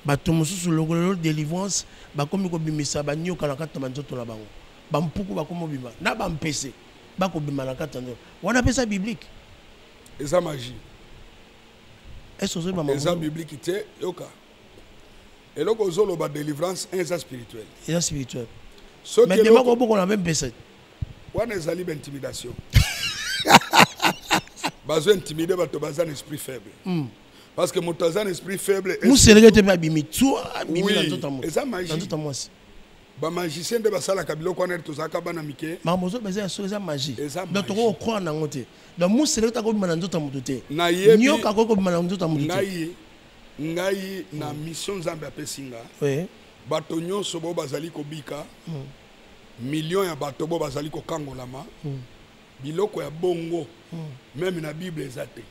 Bato mosusu lokola lelo delivrance bakomi kobimisa banyoka na kati na banzoto na bango. Bampuku bakomi kobima na bampese bakobima na kati ya nzoto. Wana mpe eza biblique. Eza magie. Est-ce ozoyeba makambo? Eza biblique te, yoka. Eloko ozoloba delivrance un eza spirituel. Eza spirituel. Soki Mais dema kobokola mpe mpese. Wana ezali ba intimidation. Bazo intimider bato baza na esprit faible. Parce que moto aza na esprit faible. Museleke te mpe abimi tua abimi na nzoto ya moto. Eza magie. Na nzoto ya mwasi. Ba magicien nde basalaka biloko wana tozalaka bana mike. Makambo ozoba eza ya solo eza magie. Donc tokoki kokroire na yango te. Donc museleke te akobima na nzoto ya moto te. Nyoka akoki kobima na nzoto ya moto te. Ngai ngai na mission Nzambe apesi nga. Oui. Bato nyonso bo bazali kobika. Million ya bato bo bazali kokangolama. Biloko ya bongo. Meme na Bible eza te.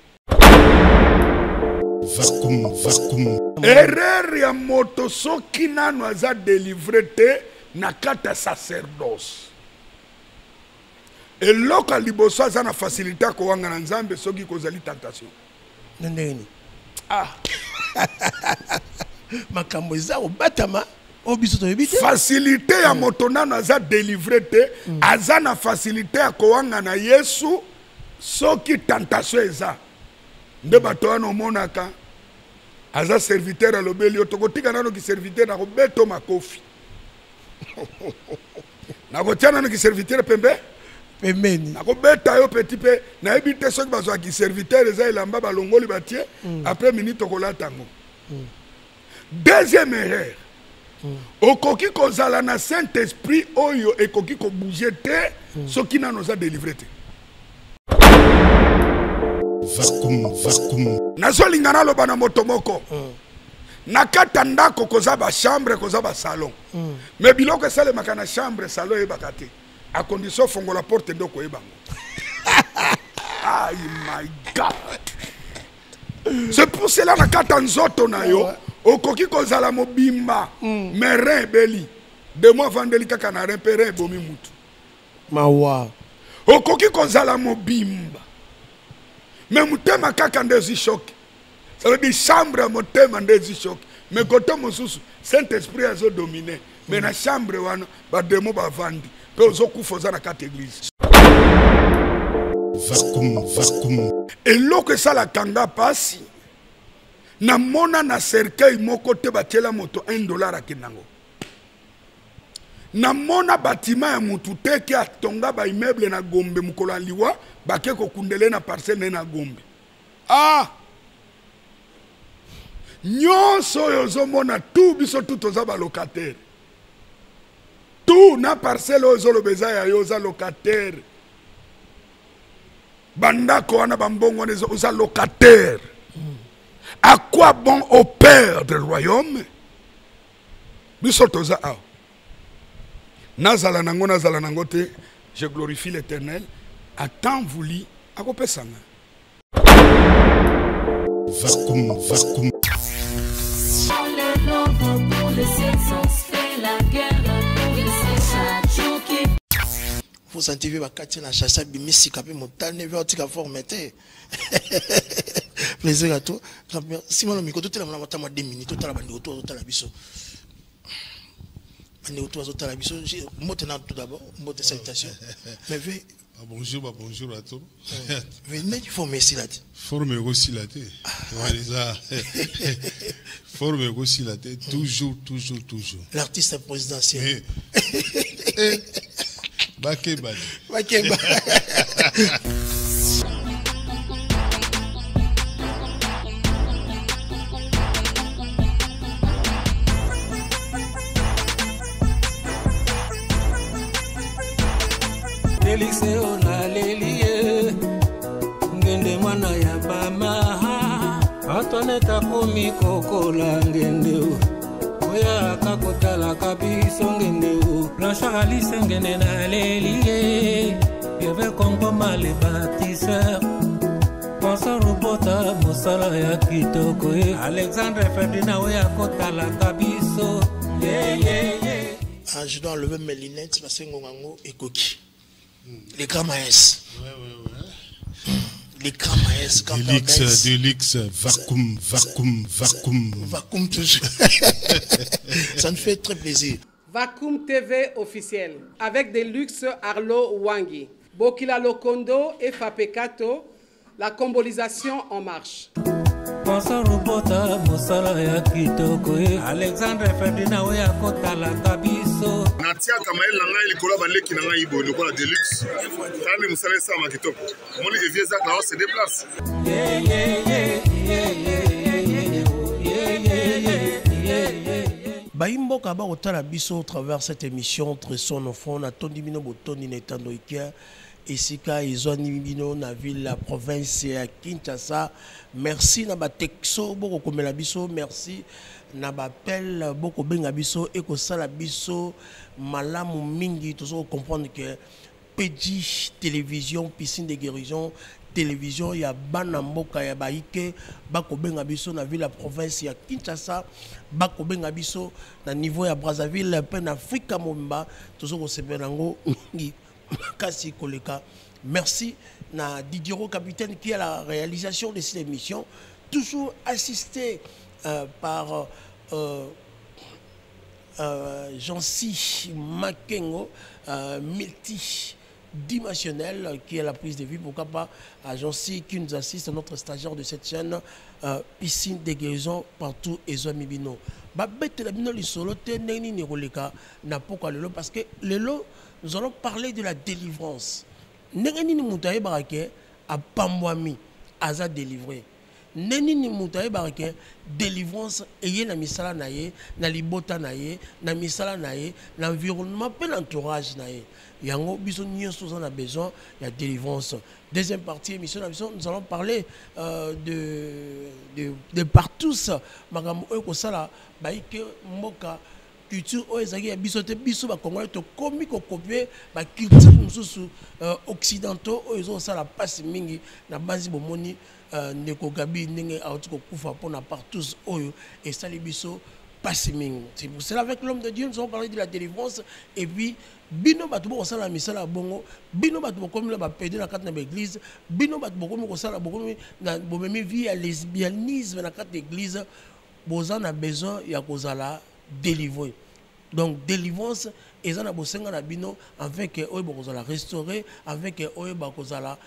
Vacuum, vacuum. Erreur ya moto soki nanu aza delivre te na kati ya sacerdoce. Eloko ya liboso aza na facilité ya kowanga na Nzambe soki kozali tentation. Na ndenge nini? Ah. Makambo eza kobatama oyo biso toyebi te. Facilité ya moto nanu aza delivre te, aza na facilité ya kowanga na Yesu soki tentation eza. Nde bato wana omonaka aza serviteur alobeli yo tokotika nano ki serviteur nakobeto makofi nakotia nano ki serviteur pembe pembeni nakobeta yo petit mpe nayebi te soki bazwaka ki serviteur eza elamba balongoli batie après minute okolata yango. Deuxième erreur, okoki kozala na saint esprit oyo ekoki kobouge te soki nano oza délivre te. Vacuum, vacuum. Nazolinga naloba na moto moko. Na kati ya ndako koza ba chambre, koza ba salon. Mais biloko esalemaka na chambre, salon eyebaka te. À condition fongola porte nde okoyeba yango. Ay my God. C'est pour cela na kati ya nzoto na yo okoki kozala mobimba, mais rein ebeli. De moi vandeli kaka na rein pe rein ebomi mutu. Mawa. Okoki kozala mobimba mais motema kaka nde ezwi choc. Ça veut dire chambre ya motema nde ezwi choc. Mais côté mosusu Saint-Esprit azo dominer. Mais na chambre wana ba démons bavandi pe ozokufa oza na kati église. Vacuum, vacuum. Eloko esalaka nga pasi, namona na cercueil moko te batiela moto un dollar akende yango. Namona bâtiment ya mutu te ke atonga ba immeuble na Gombe mokolo ya liwa bake kokundele na parcelle na ye na Gombe. Ah! Nyonso oyo ozomona tout biso tout toza ba locataire. Tout na parcelle oyo ozoloba eza ya yo, oza locataire. Bandako wana ba mbongo wana oza locataire. À quoi bon au père de royaume? Biso toza awa. Nazala nango, nazala nango te, je glorifie l'Éternel. À temps voulu, akopesanga. Vacuum, vacuum. Vous sentez ba kati na chasse bimisika pe motane ve otika forme te. Plaisir à toi. Simon miko totela mona matama 2 minutes totala bandi to totala biso. Bandi to totala biso. Mbote na tout d'abord, mbote salutation. Mais ve Ah, bonjour, bah, bonjour à tous. Mais il faut me silate. Forme aussi la tête. Forme aussi la tête. Toujours, toujours, toujours. L'artiste présidentiel. Eh, eh. Bakeba. Bakeba. Félix onalelie ngende mwana ya bama Antoinette akomi kokola ngende oya akakotalaka biso ngende o Blanchard Alice ngende nalelie Hervé Konkoma le bâtisseur Bonsoir Robota mosala ya kitoko ye Alexandre Ferdinand oya akotalaka biso ye ye ye. Ah, je dois enlever mes lunettes parce que ngongango ekoki. Les grands maestres. Ouais, ouais, ouais. Les grands maestres. Deluxe, Deluxe, vacuum, vacuum, vacuum. Vacuum toujours. Ça nous fait très plaisir. Vacuum TV officiel avec Deluxe Arlo Wangi, Bokila Lokondo et Fapekato, la combolisation en marche. Bonsoir Robota, mosala ya kitoko e Alexandre Ferdinand oyo akotalaka biso. Natiaka mayele na ngai likolo ya baleki na ngai boye lokola Deluxe. Tala nde mosala esalama kitoko. Omoni ke vieux Zach na se déplace. Yeah, yeah, yeah, yeah, yeah, yeah, yeah, yeah, yeah. Bayimboka bakotala biso au travers cette émission Dressons nos fronts, natondi bino botondi na etando ikia esika ezwani bino na ville la province ya Kinshasa. Merci na ba texto bokokomela biso, merci na ba appel bokobenga biso ekosala biso malamu mingi. Tozo comprendre que PJ télévision piscine de guérison télévision ya bana mboka ya baike bakobenga biso na ville ya province ya Kinshasa, bakobenga biso na niveau ya Brazzaville pe na Afrika mobimba. Tozo kosepela yango mingi makasi koleka. Merci na Didiero capitaine qui a la réalisation de cette émission, toujours assisté par Jean-Cy Makengo, multidimensionnel, qui est la prise de vue, pourquoi pas à Jean-Cy qui nous assiste, notre stagiaire de cette chaîne, piscine de guérison partout et Zomibino. Babette la bino lisolo te ndenge nini ekoleka na pokwa lelo, parce que lelo nous allons parler de la délivrance. Ndenge nini moto ayebaka ke apambwami aza délivré. Ndenge nini moto ayebaka ke délivrance eye na misala na ye, na libota na ye, na misala na ye, na environnement pe na entourage na ye. Yango biso nyonso toza na besoin ya délivrance. Deuxième partie émission na biso, nous allons parler de partout makambo oyo kosala baike mboka culture oyo ezalaki ya biso te. Biso ba Congolais tokomi kokopier ba culture mosusu occidentaux oyo ezosala mpasi mingi na banzi. Bomoni ndeko Gabi ndenge auti kokufa mpona partout oyo esali biso mpasi mingi. C'est pour cela avec l'homme de Dieu nous allons parler de la délivrance. Et puis bino bato bokosala misala ya bongo, bino bato bokomi na bapede na kati na baeglise, bino bato bokomi kosala, bokomi na bomemi vie ya lesbianisme na kati ya église, boza na besoin ya kozala délivré. Donc délivrance eza na bosenga na bino afin que oyo bokozala restauré, afin que oyo bakozala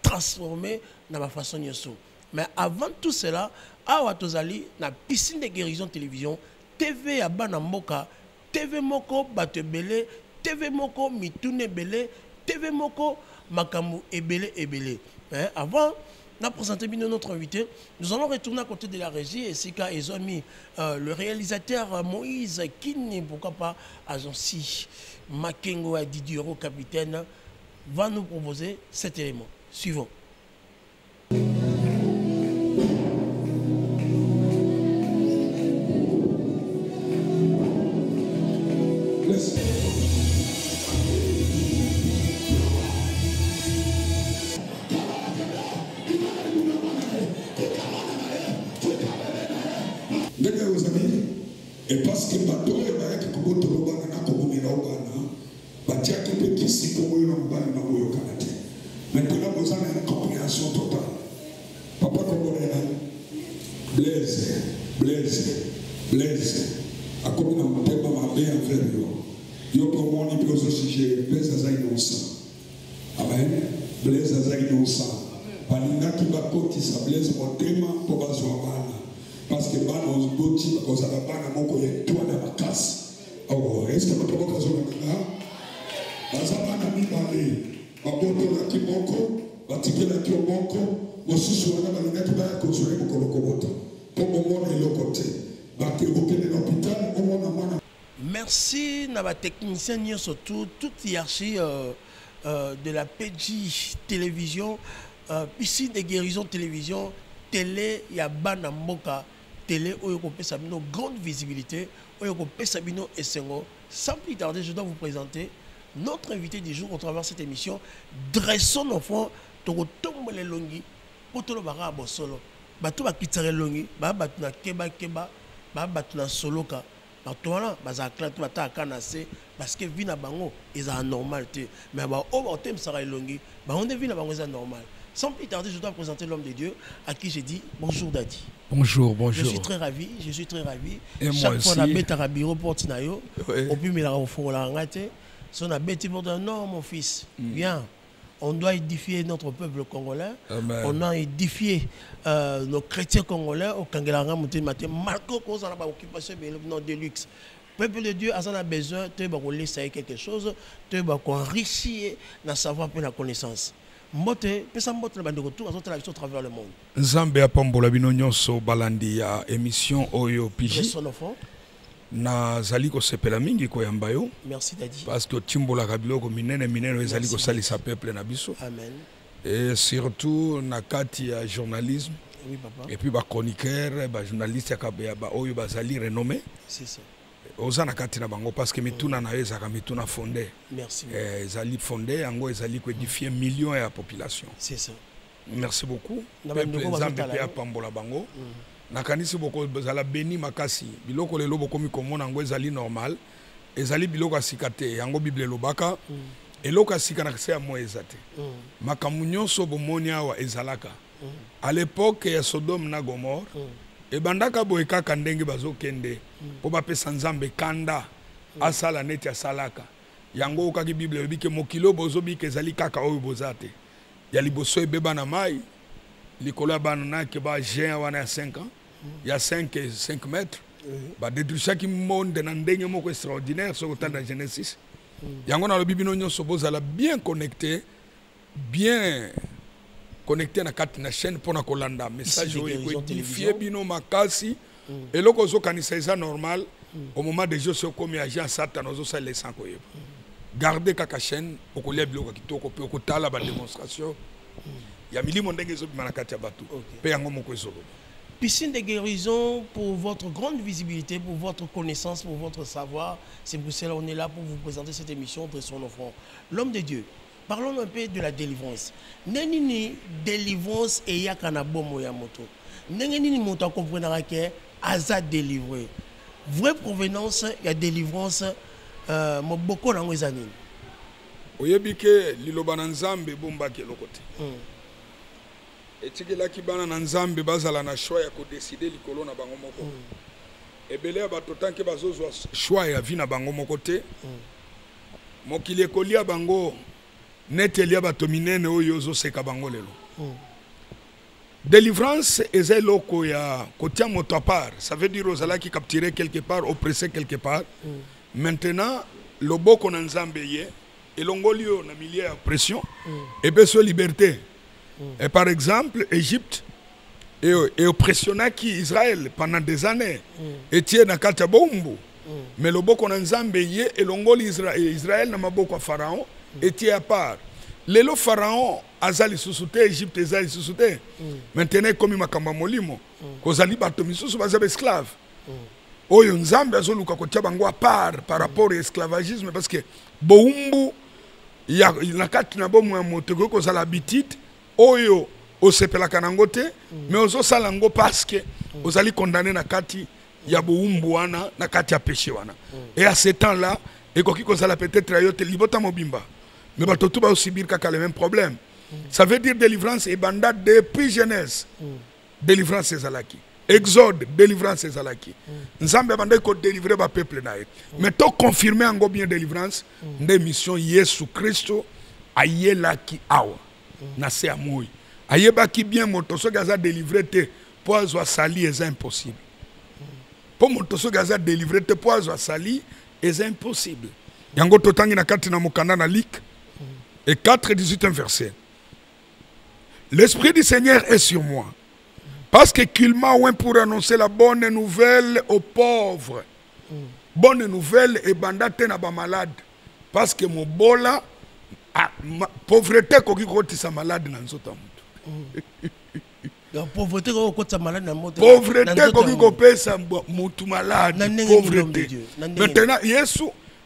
transformé na ba façon nyonso. Mais avant tout cela, awa tozali na piscine de guérison télévision, TV ya bana mboka, TV moko bato ebele, TV moko mituna ebele, TV moko makambo ebele ebele. Hein, avant na présenter bino notre invité, nous allons retourner à côté de la régie et Sika et Zomi, le réalisateur Moïse Kini, pourquoi pas Agency Makengo à Didiero capitaine, va nous proposer cet élément. Suivant. Et parce que bato oyo bayaki kobotolo bana na kobomela o bana, batiaki mpe kisi mpo oyo na mobali na boyokana te. Maintenant, boza na incompréhension totale. Papa Congolais, Blaise, Blaise, Blaise, akomi na motema mabe envers yo. Yo mpe omoni mpe ozojuge, Blaise aza innocent. Amen. Blaise aza innocent. Balingaki bakotisa Blaise motema mpo bazwa bana. Parce que bana ozoboti, bakozala bana moko ya étoile ya makasi. Oh, est-ce que bato moko azolanda? Baza bana mibale, babotolaki moko, batikelaki yo moko, mosusu wana balingaki baya kozwa ye mokolo kobota. Mpo bomona eloko te. Bato bokende na hôpital, omona mwana. Merci na ba technicien nyonso, toute hiérarchie de la PJ télévision, piscine de guérison télévision, télé ya bana mboka, télé oyo kopesa bino grande visibilité, oyo kopesa bino esengo. Sans plus tarder, je dois vous présenter notre invité du jour au travers cette émission Dressons nos fronts, tokotombola elongi po tolobaka ya bosolo. Bato bakitaka elongi, ba bato na keba keba, ba bato na soloka. Bato wana bazala clair te, bataka na se parce que vie na bango ezala normal te. Mais ba oyo bakotemisaka elongi, bango nde vie na bango eza normal. Sans plus tarder, je dois présenter l'homme de Dieu à qui j'ai dit bonjour Daddy. Bonjour, bonjour. Je suis très ravi, je suis très ravi. Et moi Chaque fois, aussi. on a bête à bureau porte na yo. Oui. Au plus, mais la fond la ngate. Si on a bête pour dire non, mon fils, viens. On doit édifier notre peuple congolais. Amen. On a édifié nos chrétiens congolais au Kangelanga Mouté Maté. Malgré qu'on a occupation non de luxe. Peuple de Dieu, a besoin de laisser quelque chose, de enrichir le savoir et la connaissance. Mbote, pesa mbote na bandeko tout azotala biso à travers le monde. Nzambe apambola bino nyonso balandi ya émission oyo PJ. Dressons nos fronts. Nazali kosepela mingi koyamba yo. Merci Daddy. Parce que otimbolaka biloko minene minene oyo ezali Merci. kosalisa peuple na biso. Amen. Et surtout na kati ya journalisme. Oui papa. Et puis ba chroniqueur, ba journaliste ya kabeya ba oyo bazali renommé. C'est ça. Oza na kati na bango parce que mituna na yo ezalaka mituna fondé. Merci. Ezali fondé yango ezali koédifier millions ya population. C'est ça. Merci beaucoup. Na Peuple bandeko Nzambe bazotala pe yo. apambola bango. Nakanisi bokozala béni makasi. Biloko lelo bokomi komona yango ezali normal. Ezali biloko ya sika te. Yango Bible elobaka. Eloko ya sika na se ya moi eza te. Makambo nyonso bomoni awa ezalaka. À l'époque ya Sodome na Gomorre, ebandaka boye kaka ndenge bazokende mpo bapesa Nzambe kanda asala neti asalaka. Yango okaki Bible elobi ke mokili oyo bozobika ezali kaka oyo boza te. Ya liboso ebeba na mai, likolo ya bana nake ba géant wana ya 5 ans, ya 5 et 5 mètres, badétruisaki monde na ndenge moko extraordinaire soki otali na Genesis. Yango nalobi bino nyonso bozala bien connecté, bien connecté na kati na chaîne mpona kolanda message Ici, oyo des guérisons ekoédifie télévision. bino makasi. Eloko ozokanisa eza normal. Au moment de jeu soki okomi agent Satan ozosalela esan koyeba. Garde kaka chaîne, okolia biloko ya kitoko mpe okotala badémonstration ya milimo ndenge ezobima na kati ya bato. Mpe yango moko ezoloba. Piscine de guérison pour votre grande visibilité, pour votre connaissance, pour votre savoir. C'est pour cela qu'on est là pour vous présenter cette émission Dressons nos fronts. L'homme de Dieu, parlons un peu de la délivrance. Ndenge nini délivrance eyaka na bomoi ya moto. Ndenge nini moto akomprenaka ke aza délivré. Vraie provenance ya délivrance, moboko nango eza nini? Oyebi ke liloba na Nzambe ebombaki eloko te. Etikelaki bana na Nzambe bazala na choix ya kodeside likolo na bango moko. Ebele ya bato tanke bazozwa choix ya vie na bango moko te. Mokili ekolia bango neti elia bato minene oyo ozoseka bango lelo. Délivrance eza eloko ya kotia moto à part. Ça veut dire ozalaki capturé quelque part, oppressé quelque part. Maintenant, loboko na Nzambe ye elongoli yo na milieu ya oppression, epesi yo liberté. Et par exemple, Égypte et oppressionnaki Israël pendant des années. Etie na kati ya bowumbu. Mais loboko na Nzambe ye elongoli Israël na maboko ya Pharaon, etie à part. Lelo Pharaon aza lisusu te, Égypte eza lisusu te. Maintenant ekomi makambo ya molimo. Kozali bato misusu baza ba esclave. Oyo Nzambe azoluka kotia bango à part par rapport au esclavagisme, parce que bowumbu ya na kati na bomoi ya moto ekoki kozala habitude oyo osepelaka nango te, mais ozosala yango parce que ozali condamné na kati ya bowumbu wana, na kati ya péché wana. Et à ce temps-là, ekoki kozala peut-être ya yo te libota mobimba, mais bato tu bazosubir kaka le même problème. Ça veut dire délivrance ebanda depuis Genèse. Délivrance ezalaki. Exode, délivrance ezalaki. Nzambe abandaki kodélivre bapeuple na ye. Mais to confirme yango bien délivrance, nde mission Yesu Kristo ayelaki awa na se ya moi. Ayebaki bien moto soki aza délivré te po azwa sali eza impossible. Po moto soki aza délivré te po azwa sali eza impossible. Yango totangi na kati na mokanda na Luc et 4 18 verset. L'Esprit du Seigneur est sur moi, parce que qu'il m'a oint pour annoncer la bonne nouvelle aux pauvres. Bonne nouvelle ebanda te na ba malade. Parce que mobola, ah, ma, pauvreté koki kotisa malade na nzoto ya motu. Donc, pauvreté koki kotisa malade na moto. Pauvreté Na nzoto ya koki motu. kopesa motu malade. Na ndenge nini, l'homme de Pauvreté. Dieu? Na ndenge nini? Maintenant, Yesu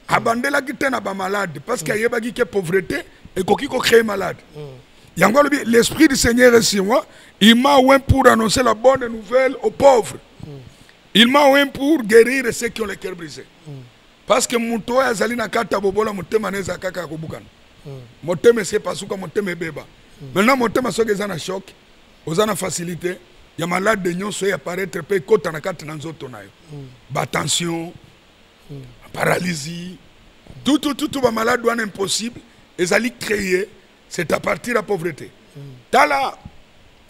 abandelaki te na ba malade parce que ayebaki ke pauvreté ekoki ko créer malade. Yango alobi, l'Esprit du Seigneur est sur moi, il m'a oint pour annoncer la bonne nouvelle aux pauvres. Il m'a oint pour guérir ceux qui ont le cœur brisé. Parce que moto oyo azali na kati ya bobola, motema na ye ezala kaka ya kobukana. Motema esi epasuka, motema ebeba. Maintenant motema soki eza na choc, oza na facilité ya malade nyonso e apparaître mpe ekota na kati na nzoto na yo. Ba tension, paralysie, tout tout tout, tout ba malade wana impossible ezali créé, c'est à partir ya pauvreté. Tala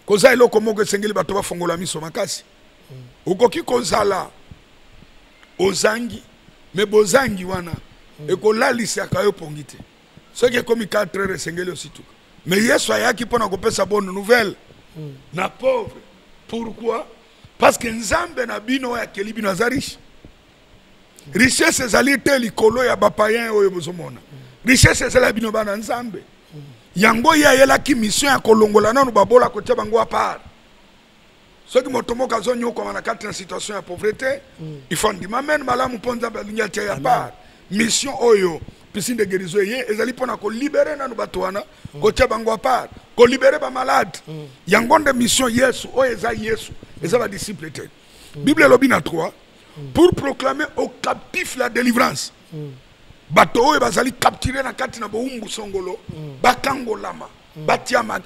koza eloko moko esengeli bato bafongola miso makasi. Okoki kozala ozangi, me bozangi wana ekolalisaka yo pongi te. Soki ekomi 4 heures, esengeli osituka. Mais Yesu ayaki mpona kopesa bonne nouvelle na pauvre. Pourquoi? Parce que Nzambe na bino oyo akeli bino aza riche. Richesse ezali te likolo ya bapayen oyo bozomona. Richesse ezali ya bino bana Nzambe. Yango ye ayelaki mission ya kolongola nanu babola, kotia bango à part. Soki moto moko azonyokwama na kati na situation ya pauvreté, il faut andima amen malamu, mpo Nzambe alingi atia ya part. Mission oyo piscine de guérison eye ezali mpona kolibérer nanu bato wana, kotia bango à part, kolibérer bamalade. Yango nde mission Yesu. Oyo eza Yesu, eza badisciple te. Bible elobi na 3: pour proclamer aux captifs la délivrance. Bato oyo bazali capturé na kati na bowumbu songolo, bakangolama, batiama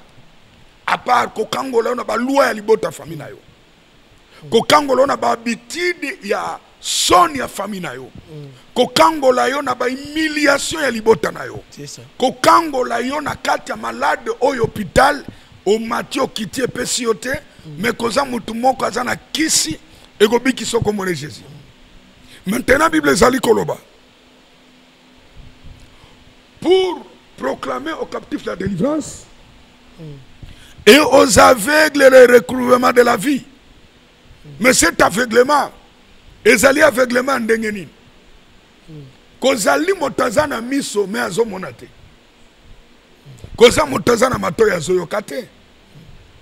à part. Kokangola yo na balwa ya libota, famille na yo, kokangola yo na bahabitude ya soni ya famille na yo, kokangola yo na bahumiliation ya libota na yo, C'est ça. Kokangola yo na kati ya malade oyo hôpital omati okiti epesi yo te. Mais koza motu moko aza na kisi ekobikisa, okomona Jésus. Maintenant Bible ezali koloba: pour proclamer aux captifs la délivrance et aux aveugles le recouvrement de la vue. Mais cet aveuglement ezali aveuglement ndenge nini? Kozali moto aza na miso me azomona te, koza moto aza na matoi azoyoka te,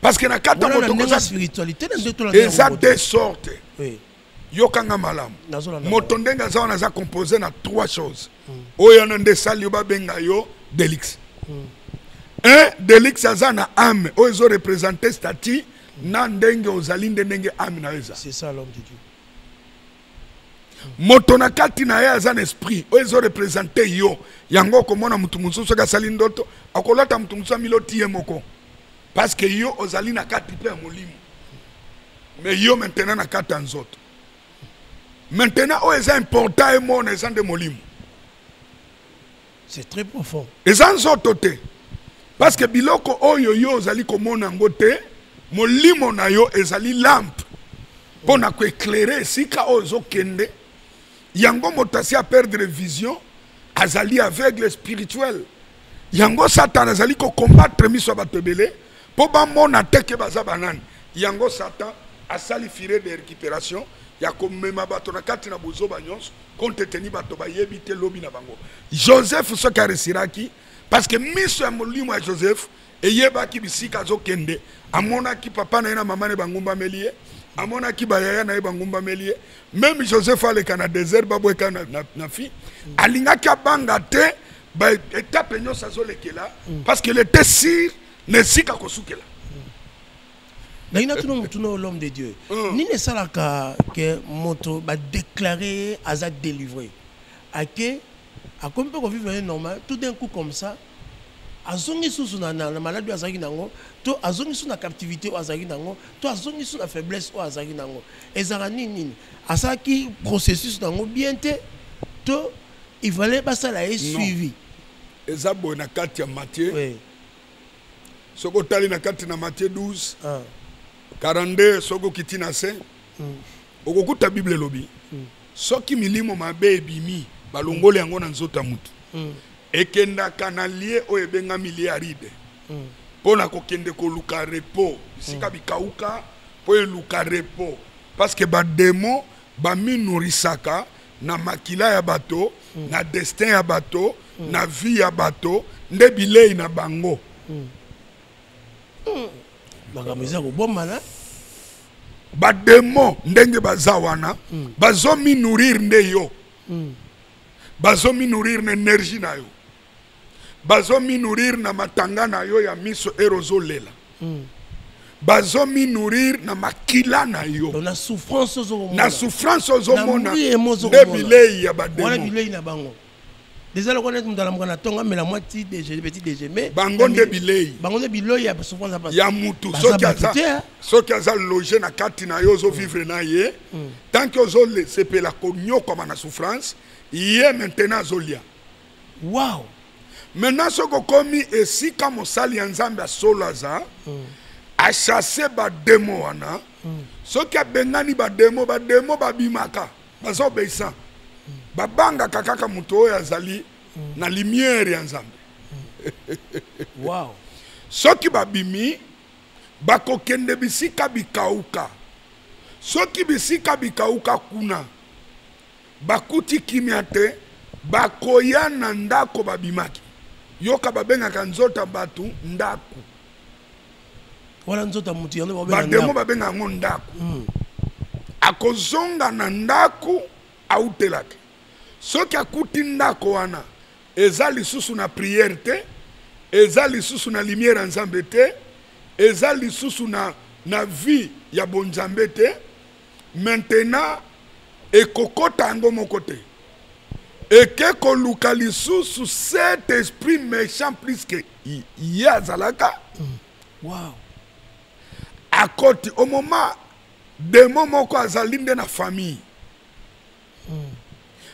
parce que na kati ya wana na moto ndenge koza ya spiritualité, na nde tolanda eza yango. Deux sortes. Yokanga malamu. Nazolanda. Moto ndenge aza wana aza composé na trois choses. Oyo wana nde esali yo babenga yo Delix. Un Delix aza na âme oyo ezoreprésente statut na ndenge ozali, nde ndenge âme na yo eza. C'est ça, l'homme de Dieu. Moto na kati na ye aza na esprit oyo ezoreprésente yo. Yango okomona motu mosusu soki asali ndoto, akolata motu mosusu amiloti ye moko, parce que yo ozali na kati mpe ya molimo, mais yo maintenant na kati ya nzoto. Maintenant oyo eza important emona eza nde molimo. C'est très profond. Eza nzoto te, parce que biloko oyo yo ozali komona yango te. Molimo na yo ezali lampe mpo na koéclairer esika oyo ozokende. Yango moto asi aperdre vision, azali aveugle spirituel. Yango Satan azali kocombattre miso ya bato ebele mpo bamona te ke baza banani. Yango Satan asali filet de récupération ya komema bato na kati na bozoba nyonso, compte tenu bato bayebi te lobi na bango. Joseph soki aresiraki, parce que miso ya molimo ya Joseph eyebaki bisika azokende. Amonaki papa na ye na mama na ye bangumbameli ye, amonaki bayaya na ye bangumbameli ye. Même Joseph aleka na désert, babweka na fi, alingaki abanga te baétape nyonso azolekela, parce qu'il était sûr na esika kosukela. Ndenge natuna motuna oyo, l'homme de Dieu, nini esalaka ke moto badéclare ye aza délivré, ake akomi mpe kovivre ye normal, tout d'un coup comme ça azongi susu na maladi oyo azalaki nango, to azongi susu na captivité oyo azalaki nango, to azongi susu na faiblesse oyo azalaki nango? Ezalaka nini? Nini asalaki processus nango bien te, to il fallait basala ye suivi? Eza boye, na kati ya Matthieu, soki otali na kati na Matthieu 12 42, soki okiti na se, okokuta Bible elobi: soki milimo mabe ebimi, balongoli yango na nzoto ya mutu, ekendaka na lieu oyo ebengami lieu aride mpo na kokende koluka repos, bisika bikauka mpo eluka repos, parce que badémon baminourrisaka na makila ya bato, na destin ya bato, na vie ya bato, nde bilei na bango. Makambo eza kobombana. Badémon ndenge baza wana, bazominourrir nde yo, bazominourrir na énergie na yo, bazominourrir na matanga na yo ya miso ere ozolela, bazominourrir na makila na yo. Donc na souffrance ozokomona. Na souffrance ozomona. Na mbri emo nde ozokomona. Bilei ya wana badémon. Bilei na bango. Déjà lokola neti moto alamuka na ntongo, amela mwa ti déjeuner, petit déjeuner. Bango nde bilei. Bango nde bilei ya souffrance ya pasi. Ya mutu. Baza Soki bato aza te, hein. Soki aza loge na kati na yo, ozovivre na ye, tant que ozosepela konyokwama na souffrance, ye maintenant azolia. Maintenant, soki okomi esika mosali ya Nzambe asolo aza, achasse bademo wana. Soki abengani bademo, bademo babimaka, baza obéissant, babangaka kaka moto oyo azali na lumière ya Nzambe. Soki babimi, bakokende bisika bikauka. Soki bisika bikauka kuna bakuti kimia te, bakoya na ndako babimaki. Yoka, babengaka nzoto ya bato ndako. Wana nzoto ya motu yango babenga Bademo ndako. Babenga yango ndako. Akozonga na ndako autelaki. Soki akuti ndako wana eza lisusu na prière te, eza lisusu na lumière ya Nzambe te, eza lisusu na vie ya bonzambe te, maintenant ekokota yango moko te, eke koluka lisusu cet esprit méchant plus que ye azalaka. Akoti au moment demo moko azali nde na famille.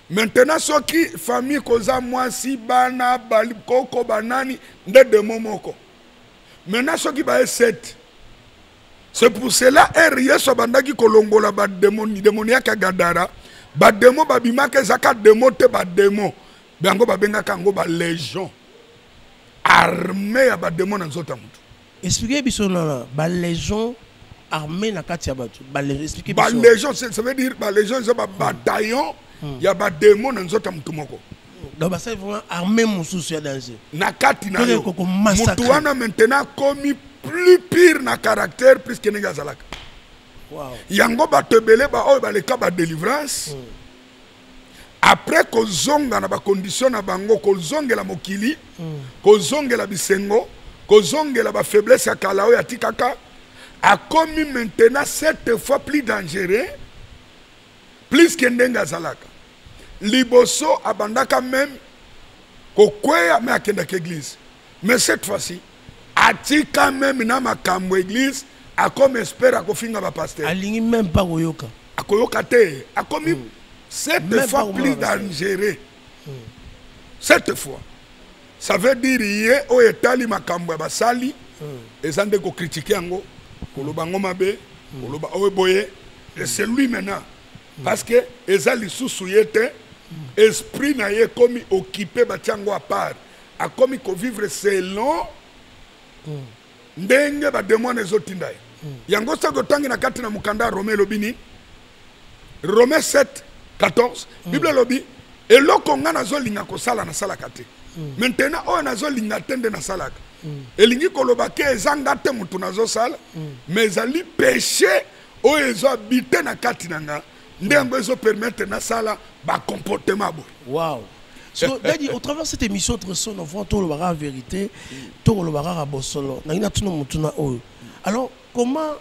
Maintenant, soki famille koza mwasi, bana, koko, banani, nde demo moko. Maintenant, soki baye 7, c'est pour cela ere Yesu abandaki kolongola badémoniaque ya Gadara, bademo babimaka, ezaka demo te, bademo yango babengaka yango balégion, armée ya bademo na nzoto ya motu. Explique biso nana balégion armée na kati ya bato, balégion, explique biso. Balégion, ça veut dire balégion eza babataillon ya bademo na nzoto ya motu moko. Donc basali vraiment armée mosusu ya danger. Na kati na Toke yo. kokomassacre. Motu wana maintenant akomi plus pire na caractère plus que ndenge azalaka. Yango bato ebele baoyo baleka badélivrance, après kozonga na bacondition na bango, kozongela mokili, kozongela bisengo, kozongela bafaiblesse ya kala oyo atikaka, akomi maintenant sept fois plus dangereux plus que ndenge azalaka liboso. Abandaka même kokweya, me akendaka église, mais cette fois-ci atika même na makambo église, akomi espere akofinga bapasteur. Alingi même pas koyoka. Akoyoka te, akomi sept Même fois pas plus komona pasteur. dangereux cette fois. Ça veut dire ye oyo etali makambo ya basali eza nde kocritiquer yango, koloba yango mabe, koloba oyo boye. Et c'est lui maintenant, parce que eza lisusu ye te, esprit na ye ekomi occupé, batia yango à part, akomi kovivre selon ndenge bademo wana ezotinda ye. Yango soki otangi na kati na mokanda ya Romain, elobi nini? Romain 7 14, Bible elobi: eloko nga nazolinga kosala, nasalaka te. Maintenant, oyo nazolinga te nde nasalaka. Elingi koloba ke eza nga te motu nazosala, mais ezali péché oyo ezohabite na kati na nga, nde yango ezopermettre nasala bacomportement boye. Wow. So, Daddy, au travers de cette émission, très son enfant, tout le vérité, tout le bosolo. Na tuna mutuna oyo. Alors, comment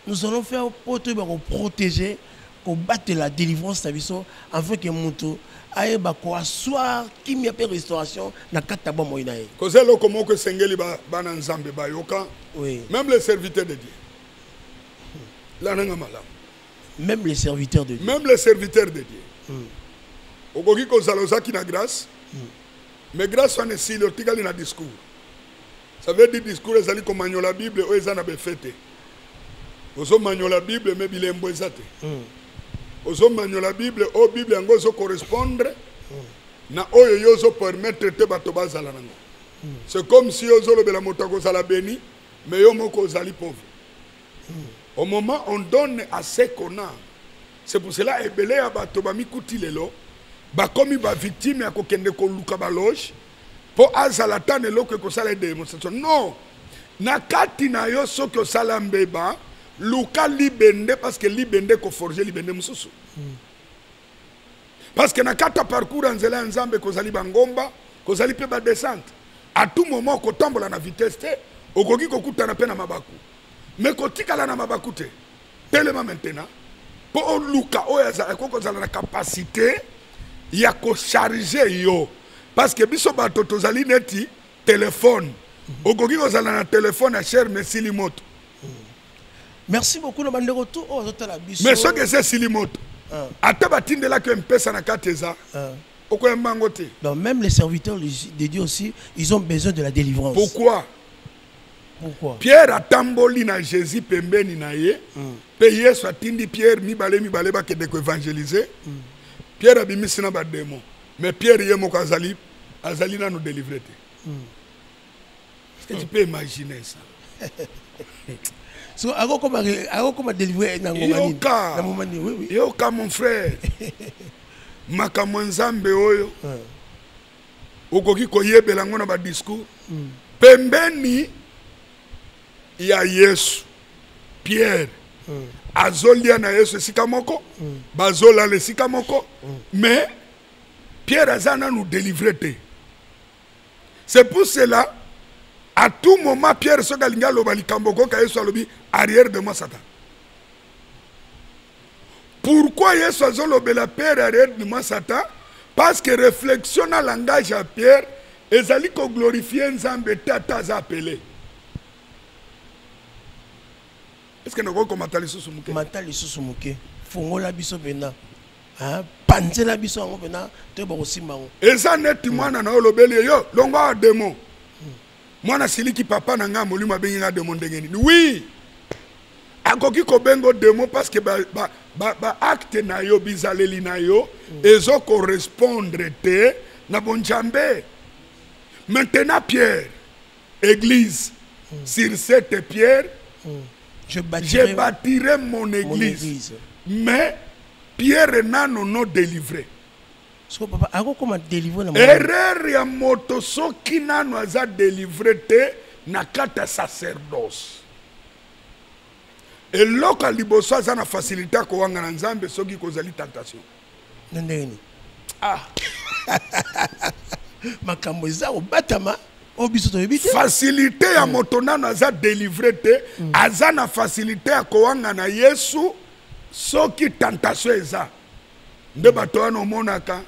nous allons faire pour te protéger, pour battre la délivrance na biso, afin que mutu ayeba koasseoir kimia mpe restauration na kati ya bomoi na ye? Koza eloko moko esengeli bana Nzambe bayoka. Même les serviteurs de Dieu, lananga malamu. Même les serviteurs de Dieu. Même les serviteurs de Dieu, okoki kozala ozalaki na grâce, mais grâce wana esili, otikali na discours. Ça veut dire discours ezali komanyola Bible oyo eza na befe te. Ozomanyola Bible, mais bilembo eza te. Ozomanyola Bible oyo Bible yango ezocorrespondre na oyo yo ozopermettre te bato bazala nango. C'est comme si ozolobela moto akozala béni, mais yo moko ozali pauvre. Au moment on donne à ce qu'on a. C'est pour cela ebele ya bato bamikuti lelo bakomi bavictime ya kokende koluka baloge mpo azala ta na eloko ekosala démonstration. Non, na kati na yo, soki osala mbeba, luka libende, parce que libende ekoforge libende mosusu, parce que na kati ya parcours ya nzela ya Nzambe kozali bangomba, kozali mpe badescente. À tout moment okotambola na vitesse te, okoki kokutana mpe na mabaku, mais kotikala na mabaku te. Telema maintenant mpo oluka oyo akoki kozala na capacité ya kocharge yo. Parce que biso bato tozali neti telefone. Okoki kozala na telefone ya cher mais esili moto. Merci beaucoup na bandeko tout oyo bazotala biso. Mais soki eza esili moto, ata batindelaki yo mpesa na kati eza, okoyamba yango te. Donc même les serviteurs de Dieu aussi, ils ont besoin de la délivrance. Pourquoi? Pourquoi? Pierre atamboli na Jésus pembeni na ye, mpe Yesu atindi Pierre mibale mibale bakende koevangelize. Pierre abimisi na bademo, mais Pierre ye moko azali, azali nano délivré te. Est-ce que tu peux imaginer ça? So akokoma akokoma délivré na ngonga nini? Yoka. Na moment nini? Oui, oui. Yoka mon frère, makambo ya Nzambe oyo okoki koyebela yango na badiscours. Pembeni ya Yesu, Pierre azolia na Yesu esika moko, bazolala esika moko, mais Pierre aza nanu délivré te. C'est pour cela, à tout moment, Pierre soki alingi aloba likambo, okoka Yesu alobi: «Arrière de moi, Satan.» Pourquoi Yesu azolobela Pierre «Arrière de moi, Satan»? Parce que réflexion na langage ya Pierre ezali koglorifie Nzambe te, ata aza appelé. Est ce que nakoki komata lisusu moke? Mata lisusu moke, fongola biso mpena, panzela biso yango mpena, toyeba kosimba yango. Eza neti mwana na yo, olobeli ye: «Yo longwa awa, demo.» Mwana siliki: «Papa na ngai molimo abengi nga demo ndenge nini?» Oui, akoki kobenga demo parce que baacte ba, ba acte na yo, bizaleli na yo ezokorespondre te na bonjambe. Maintenant Pierre, église, sur cette pierre je bâtirai, je bâtirai mon église. Mon église. Mais Pierre nano non délivré. So papa akokoma délivré na Erreur ya moto soki nano aza délivré te na kati ya sacerdoce, eloko ya liboso, aza na facilité ya kowanga na Nzambe soki kozali tentation. Na ndenge nini? Ah, makambo eza kobatama oyo biso toyebi te. Facilité ya moto nano aza délivré te, aza na facilité ya kowanga na Yesu soki tentation eza. Nde bato wana omonaka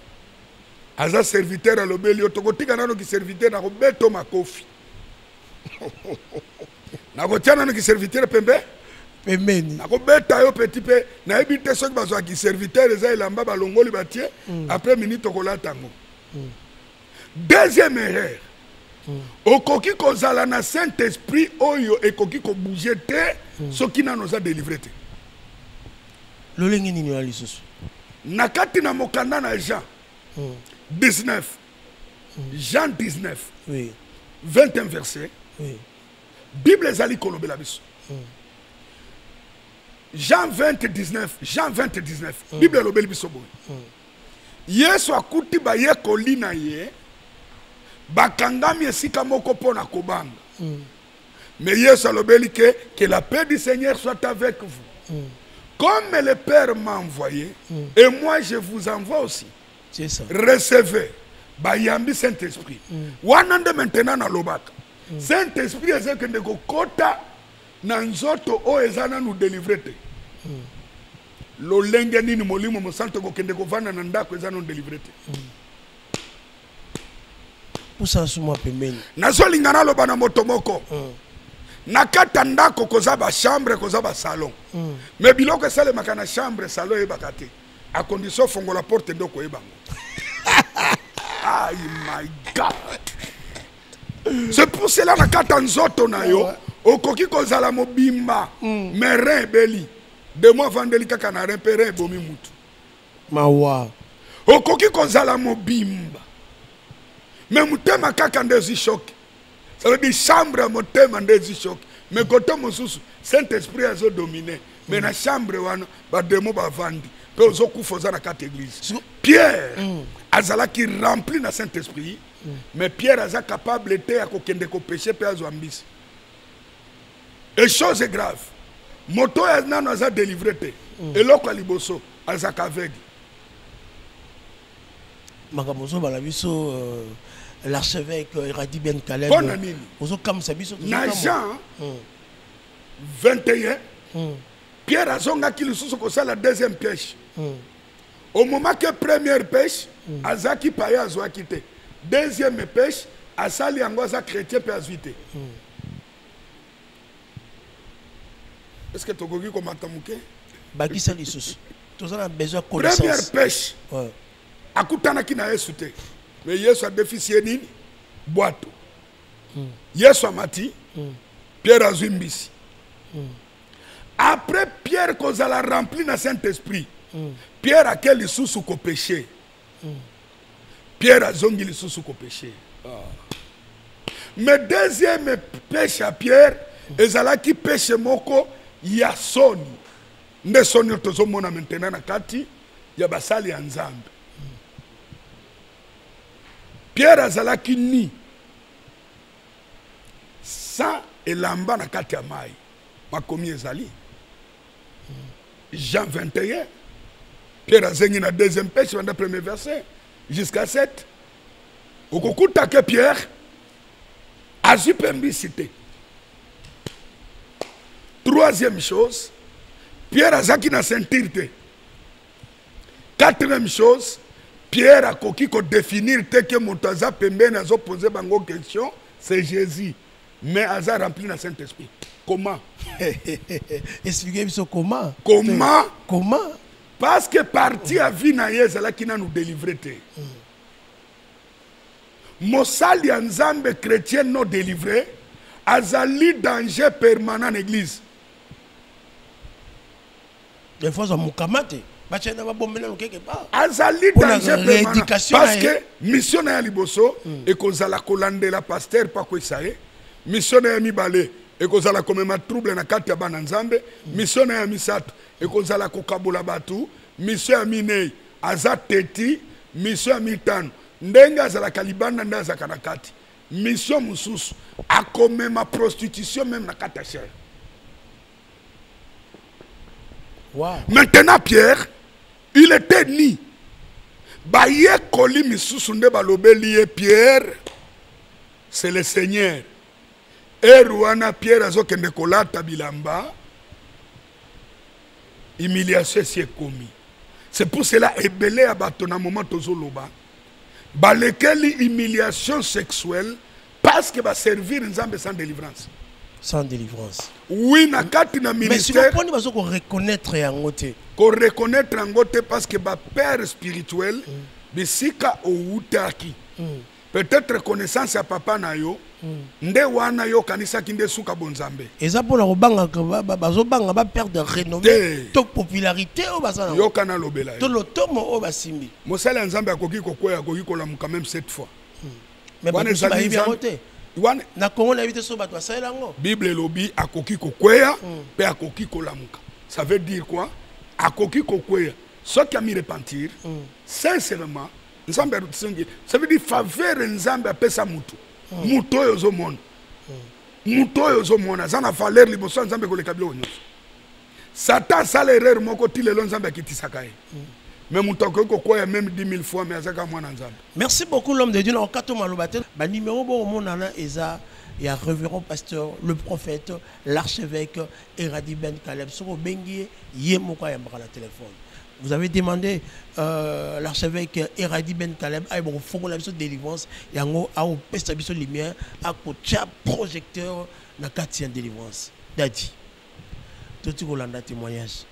aza serviteur, alobeli yo: «Tokotika nano kiserviteur, nakobeta makofi, nakotia nano kiserviteur pembe pembeni, nakobeta yo petit.» Mpe nayebi te soki bazwaki serviteur, eza elamba balongoli batie, après minute okolata yango. Deuxième erreur, okoki kozala na Saint Esprit oyo ekoki kobouge te soki nano oza délivré te. Lolenge nini wana lisusu? Na kati na mokanda na Jean 19, Jean 19 21 verset, Bible ezali kolobela biso. Jean 20 19, Jean 20 19, Bible elobeli biso boye: Yesu akuti bayekoli na ye bakangami esika moko mpo na kobanga. Mais Yesu alobeli que la paix du Seigneur soit avec vous. Comme le Père m'a envoyé, et moi je vous envoie aussi. C'est ça. Recevez. Bayambi Saint Esprit wana. Nde maintenant nalobaka, Saint Esprit ezokende kokota na nzoto oyo eza nanu délivré te. Lolenge nini Molimo Mosantu kokende kovanda na ndako eza nanu délivré te? Pusana su mwa pembeni. Nazolinga naloba na moto moko: na kati ya ndako koza bachambre, koza basalon, mais biloko esalemaka na chambre, salon eyebaka te, à condition ofongola porte nde okoyeba yango. Ay my God, c'est pour cela na kati ya nzoto na yo okoki kozala mobimba, mais rein ebeli, demo avandeli kaka na rein mpe rein ebomi mutu. Mawa. Okoki kozala mobimba, mais motema kaka nde ezwi choc. Ça veut dire chambre ya motema nde ezwi choc, mais kote mosusu Saint Esprit azodomine, mais na chambre wana bademo bavandi mpe ozokufa, oza na kati église. Pierre azalaki rempli na Saint Esprit, mais Pierre aza capable te ya kokende kopêcher mpe azwa mbisi. Et chose grave, moto oyo nano aza délivré te, eloko ya liboso, azaka aveugle. Makambo ozobala biso, l'archevêque Radi Ben Caleb. Mpo na nini? Ozokamwisa biso. Na tozokamwa. Jean 21, Pierre azongaki lisusu kosala deuxième pêche. Au moment que première pêche azalaki paye, azwaki te. Deuxième pêche asali yango, aza chrétien mpe azwi te. Est ce que tokoki komata moke? Bakisa lisusu, toza na besoin ya première connaissance. Pêche, akutanaki na Yesu te, mais Yesu adefisi ye nini? Bwato. Yesu amati, Pierre azwi mbisi. Après Pierre kozala rempli na saint esprit Pierre ake lisusu kopêcher. Pierre azongi lisusu kopêcher. Mais deuxième pêche ya Pierre ezalaki pêche moko ya soni. Nde soni oyo tozomona maintenant na kati ya basali ya Nzambe. Pierre azalaki ni sans elamba na kati ya mai. Makomi ezali Jean 21. Pierre azengi na deuxième pêche, banda premier verset jusqu'à 7, okokuta ke Pierre azwi mpe mbisi te. Troisième chose, Pierre azalaki na ceinture te. Quatrième chose, Pierre akoki kodéfinir te ke moto aza pembeni azopose bango question, c'est Jésus, mais aza rempli na saint esprit Comment? Expliquez biso comment. Comment? Comment? Parce que partie ya vie na ye ezalaki nanu délivre te. Mosali ya Nzambe chrétien non délivré azali danger permanent na église. Des fois mokama te, batia na babombela no quelque part. Azali Mpona danger permanent rééducation parce na ye. Que mission na ye ya liboso ekozala kolandela pasteur mpo akwesa ye. Mission na ye ya mibale ekozala komema trouble na kati ya bana Nzambe. Mission na ye ya misato ekozala kokabola bato. Mission ya minei, aza teti. Mission ya mitano, ndenge azalaka libanda nde azalaka na kati. Mission mosusu, akomema prostitution même na kati ya chaire. Maintenant Pierre, il était ni bayekoli misusu nde balobeli ye: "Pierre, c'est le Seigneur." Ere wana Pierre azokende kolata bilamba, humiliation esi ekomi. C'est pour cela ebele ya bato na moment tozoloba balekeli humiliation sexuelle parce que baservir Nzambe sans délivrance. Sans délivrance. Oui, na kati na Mais ministère. sikoyo mponi bazo koreconnaître yango te? Koreconnaître yango te parce que bapère spirituel, bisika owutaki, peut-être connaissance ya papa na yo nde wana yo okanisaki nde suka bonzambe. Eza mpona kobangaka, bazobanga baperdre renommée Te. to popularité oyo baza nango Yoka, nalobela to yo. lotomo oyo basimbi. Mosali ya Nzambe akoki kokwea, akoki kolamuka même sept fois. Mais Wana bato mosusu ezali bayebi yango Nzambe- te. Wana Na Kongo nayebi te so bato basalela yango. Bible elobi akoki kokweya mpe akoki kolamuka. Ça veut dire quoi? Akoki kokweya soki ami repentir sincèrement, Nzambe arutisongi. Ça veut dire faveur Nzambe apesa mutu. Mutu oyo ozomona, mutu oyo ozomona aza na valeur liboso ya Nzambe koleka biloko nyonso. Satan asala erreur moko ti lelo Nzambe akitisaka ye, mais moto akoki kokwea même 10 000 fois, mais azaka mwana Nzambe. Merci beaucoup, l'homme de Dieu. Na okato maloba te, banuméro bokomonana eza ya révérend pasteur, le prophète, l'archevêque Eradi Ben Caleb. Soki obengi ye, ye moko ayambaka na téléphone. Vous avez demandé l'archevêque Eradi Ben Caleb, ayeba kofongola biso délivrance yango, aopesa biso lumière, akotia projecteur na kati ya délivrance. Dadi, toti kolanda témoignage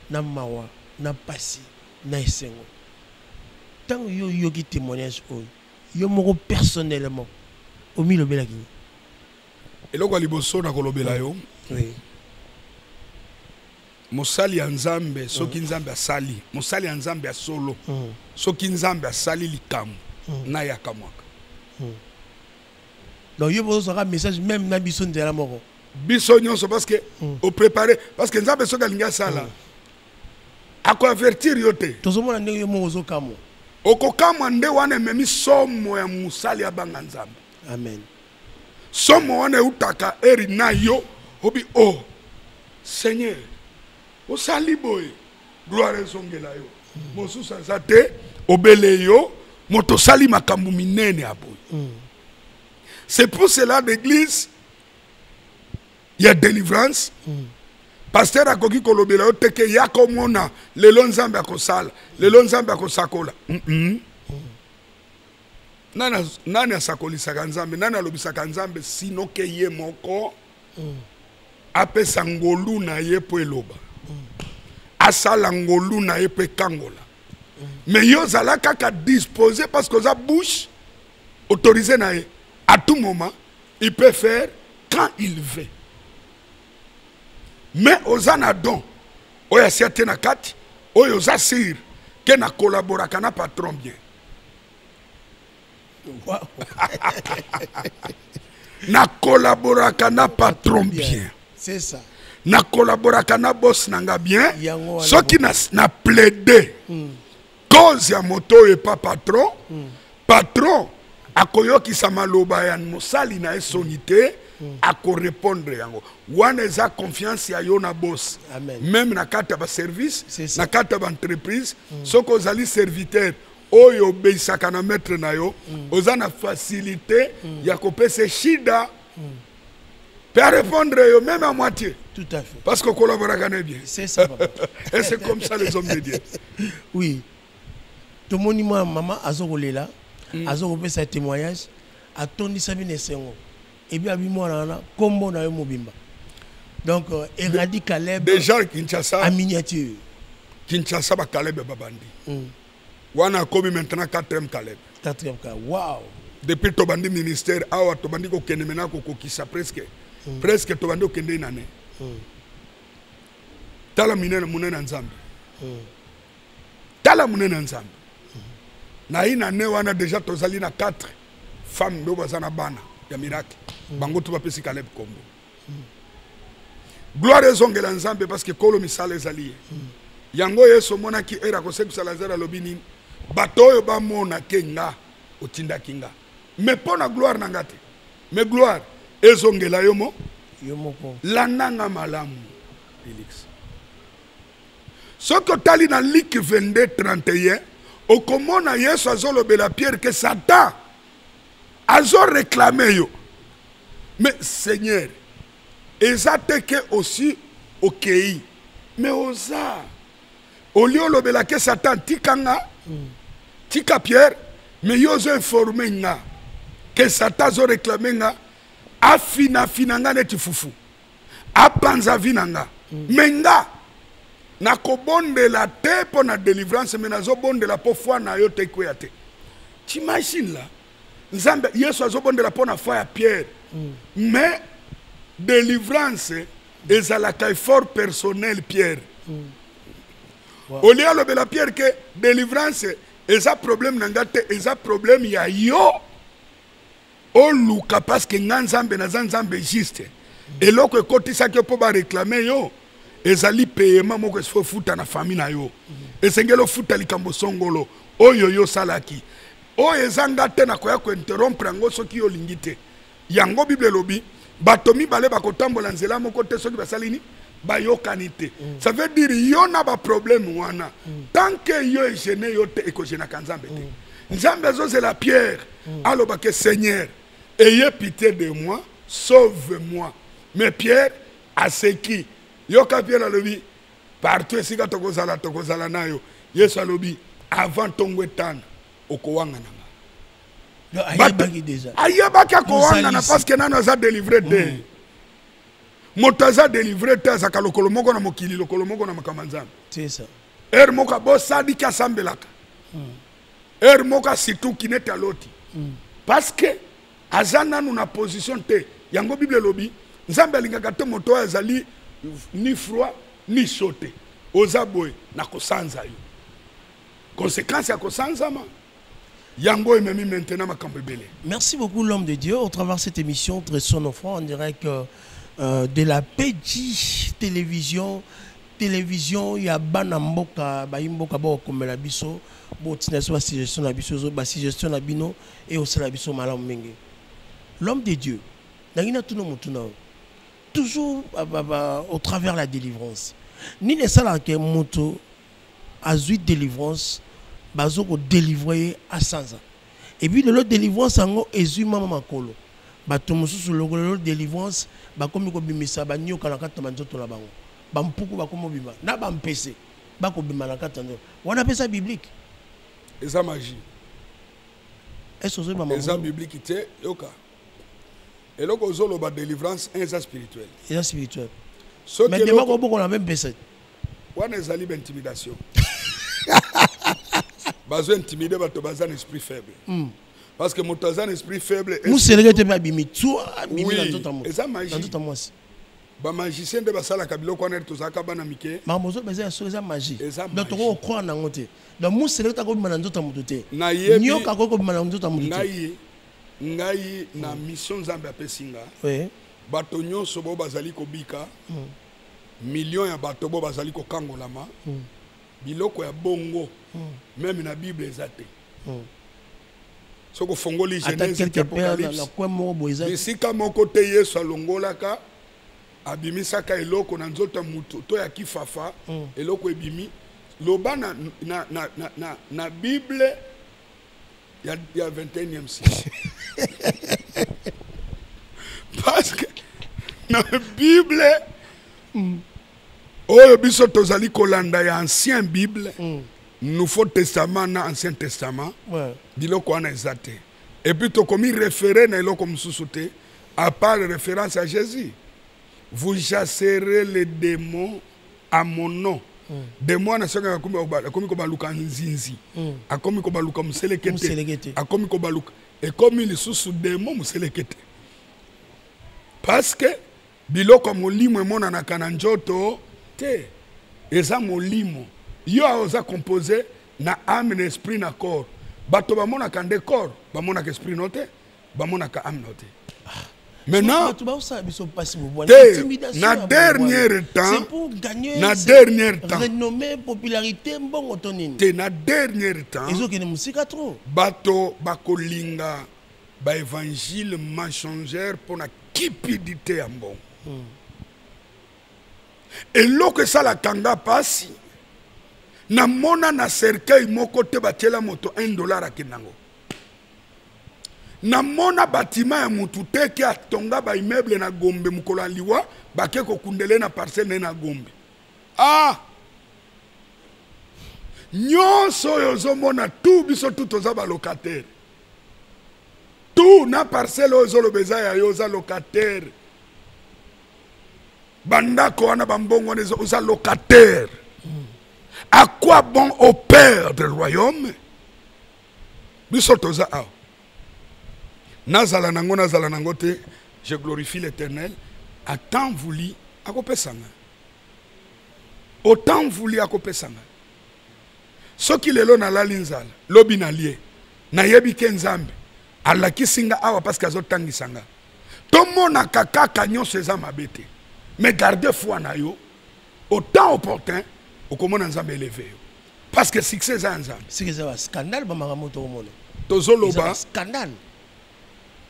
na mawa, na pasi, na esengo. Ntango yo oyoki témoignage oyo, yo moko personnellement omilobelaki nini? Eloko ya liboso na kolobela yo, mosali ya Nzambe, soki Nzambe asali, mosali ya Nzambe ya solo, soki Nzambe asali likambo na ye, akamwaka. Donc yo bozozwaka message même na biso nzela moko. Biso nyonso, parce que opréparé, parce que Nzambe soki alingi asala, akoavertir yo te. Tozomona ndenge yo moko ozokamwa. Okokamwa. Nde wana ememi somo ya mosali abanga Nzambe. Amen. Somo wana eutaka eri na yo obi: "O oh, Seigneur, osali boye, gloire ezongela yo." Mosusu aza te, obele yo moto osali makambo minene ya boye. C'est pour cela, l'église ya délivrance, pasteur akoki kolobela yo te ke ya komona lelo Nzambe akosala, lelo Nzambe akosakola. Nani, nani asakolisaka Nzambe? Nani alobisaka Nzambe sino ke ye moko? Apesa ngolu na ye mpo eloba. Asala ngolu na ye mpo ekangola. Mais yo ozala kaka disposé parce que oza bouche autorisé na ye. À tout moment, il peut faire quand il veut. Mais oza na don oyo asia te na kati, oyo oza sûr ke na collaboraka na patron bien. Wow. Na collaboraka na patron bien. C'est ça. Na collaboraka na boss na nga bien. Yango wana. Soki na plaider cause ya moto oyo epa patron, patron akoyokisa maloba ya mosali na ye soni te, akorépondre yango. Wana eza confiance ya yo na boss. Amen. Même na kati ya baservice, C'est ça. na kati ya baentreprise, soki ozali serviteur oyo obeisaka na maître na yo, oza na facilité ya kopesa shida mpe arépondre yo même à moitié. Tout à fait. Parce que collaboraka na ye bien. C'est ça, papa. Et c'est comme ça les hommes de Dieu. Oui. Tomoni mwa mama azokolela, azokopesa témoignage, atondisa bino esengo. Ebi abi mwana wana kombo na yo mobimba. Donc Eradi Caleb déjà Kinshasa en miniature. Kinshasa ba Caleb babandi. Wana akomi maintenant 4e Caleb. Quatrième cas. Wow. Depuis tobandi ministère awa, tobandi kokende maintenant kokokisa presque. Presque tobandi kokende une année. Tala minene munene ya Nzambe. Tala munene ya Nzambe. Na une année wana déjà tozali na 4 femmes ndo baza na bana ya miracle. Bango to bapesi Caleb kombo. Gloire ezongela Nzambe parce que kolo misala ezali ye. Yango Yesu omonaki era kosekisa Lazare alobi nini? Bato oyo bamona ke nga otindaki nga. Mais mpo na gloire na nga te. Mais gloire ezongela yo mo. Yo moko. Landa nga malamu, Félix. Soki otali na Luc 22, 31, okomona Yesu azolobela Pierre ke Satan azo réclamer yo. Mais Seigneur, eza te ke aussi okei. Mais oza. Oli olobela ke Satan tika nga, tika Pierre, mais yo ozo informer nga ke Satan azo réclamer nga, afina fina nga neti fufu. Apanza vi na nga. Mais nga nakobondela te mpo na délivrance, mais nazobondela mpo foi na yo te ekweya te. T'imagines là? Nzambe Yesu azobondela mpo na foi ya Pierre. Mais délivrance ezalaka effort personnel Pierre. Wow. Olie alobela Pierre ke délivrance eza problème na nga te, eza problème ya yo. Oluka parce que nga Nzambe naza Nzambe juste. Eloko ekotisaki yo mpo ba réclamer yo, ezali paiement moko esifo futa na famille na yo. Esengeli ofuta likambo songolo oyo yo osalaki. Oyo eza nga te na koya kointerrompre yango soki yo olingi te. Yango Bible elobi, bato mibale bakotambola nzela moko te soki basali nini? Bayokani te. Ça veut dire yo na ba problème wana. Tant que yo e gêné yo te, ekogênaka Nzambe te. Nzambe azozela Pierre, aloba ke Seigneur, ayez pitié de moi, sauve-moi. Mais Pierre aseki. Yoka Pierre alobi, partout esika tokozala, tokozala na yo. Yesu alobi, avant tongo etana, okowanga na nga. Donc, ayebaki déjà. Ayebaki akowanga na Mozalisi. parce que nano aza délivré te. Moto aza délivré te, azaka lokolo moko na mokili, lokolo moko na makambo ya Nzambe. C'est ça. Heure moko abosadiki asambelaka. Heure moko asituki neti aloti. Parce que aza nanu na position te. Yango Bible elobi, Nzambe alingaka te moto oyo azali ni froid ni chaud te. Oza boye na kosanza yo. Conséquence ya kosanzama yango ememi maintenant makambo ebele. Merci beaucoup l'homme de Dieu. Au travers de cette émission Dressons nos fronts en direct de la PJ Télévision. Télévision ya bana mboka, ba mboka ba komela biso, bo tina so ba suggestion na biso, ba suggestion na bino et osala biso malamu mingi. L'homme de Dieu, nangina tuno mutuna. Toujours ba, ba, ba, au travers la délivrance. Ni ne sala ke moto azui délivrance, bazo ko délivrer à sanza. Et puis de l'autre délivrance yango ezui mama makolo. Bato mosusu lokolo délivrance bakomi kobimisa ba nyoka na kati ya nzoto na bango. Ba mpuku bakomi kobima na ba mpese bakobima na kati ya nzoto. Wana pesa biblique. Eza magie. Est-ce que maman Eza biblique te, yoka. Eloko ozoloba, délivrance un eza spirituel. Eza spirituel. Soki Mais dema eloko ko boko na même pesa. Wana ezali baintimidation, bazo intimide bato baza na esprit faible, parce que moto aza na esprit faible Museleke te, abimi tua, abimi Oui, na nzoto ya moto. Eza magie. Na nzoto ya mwasi. Bamagicien nde basalaka biloko wana. Ere tozalaka bana mike. Makambo ozoba eza ya solo, eza magie. Eza Donc magie. tokoki kocroire nango te. Donc museleke te akobima na nzoto ya moto te. Nyoka akoki kobima na nzoto ya moto te. Ngai na mission Nzambe apesi nga, bato nyonso bo bazali kobika, million ya bato bo bazali kokangolama, biloko ya bongo même na Bible eza te. Soki ofongoli Ata Genèse ti quelque part na Apocalypse, na coin moko boye eza. bisika moko te Yesu alongolaka, abimisaka eloko na nzoto ya motu to ya kifafa. Eloko ebimi, loba na Bible ya 21e siècle, parce que na Bible oyo biso tozali kolanda ya ancien Bible, Nouveau Testament na Ancien Testament, biloko wana eza te. Et puis tokomi référé na eloko mosusu te à part référence à Jésus: «Vous chasserez les démons à mon nom.» Démon wana soki akomi kobaluka nzinzi, akomi kobaluka moseleke Moseleke te, te. Akomi kobaluka, ekomi lisusu démon moseleke te, parce que biloko ya molimo emonanaka na nzoto te, eza molimo. Yo awa oza composé na âme, na esprit, na corps. Bato bamonaka nde corps, bamonaka esprit no te, bamonaka âme no te. Maintenant Bato baosala biso mpasi bobwana. Te, Intimidation na ya bobwana. dernier temps, C'est pour gagner na c'est dernier temps. renommée, popularité, mbongo to nini. Te, na dernier temps Ezokende mosika trop. Bato bakolinga baévangile mensongère mpona cupidité ya mbongo. Eloko esalaka nga mpasi, namona na cercueil moko te batiela moto 1 dollar akende yango. Namona batima ya mutu te ke atonga baimmeuble na Gombe, mokolo ya liwa bake kokundele na parcelle na ye na Gombe. Ah, nyonso oyo ozomona tu, biso tu toza balocataire. Tu na parcelle oyo ozoloba eza ya yo, oza locataire. Bandako wana, bambongo wana, oza locataire. À quoi bon au perdre royaume? Biso toza awa, nazala nango, nazala nango te, je glorifie l'Éternel. À temps voulu akopesanga, au temps voulu akopesanga. Soki lelo nalali nzala, lobi nalie, nayebi ke Nzambe alakisi nga awa parce que azotangisa nga. Tomonaka kaka nyonso eza mabe te, mais garde foi na yo. Au temps opportun okomona Nzambe élevé yo, parce que succès eza ya Nzambe. Siki eza bascandale, bamakambo tokomona eza Tozoloba bascandale.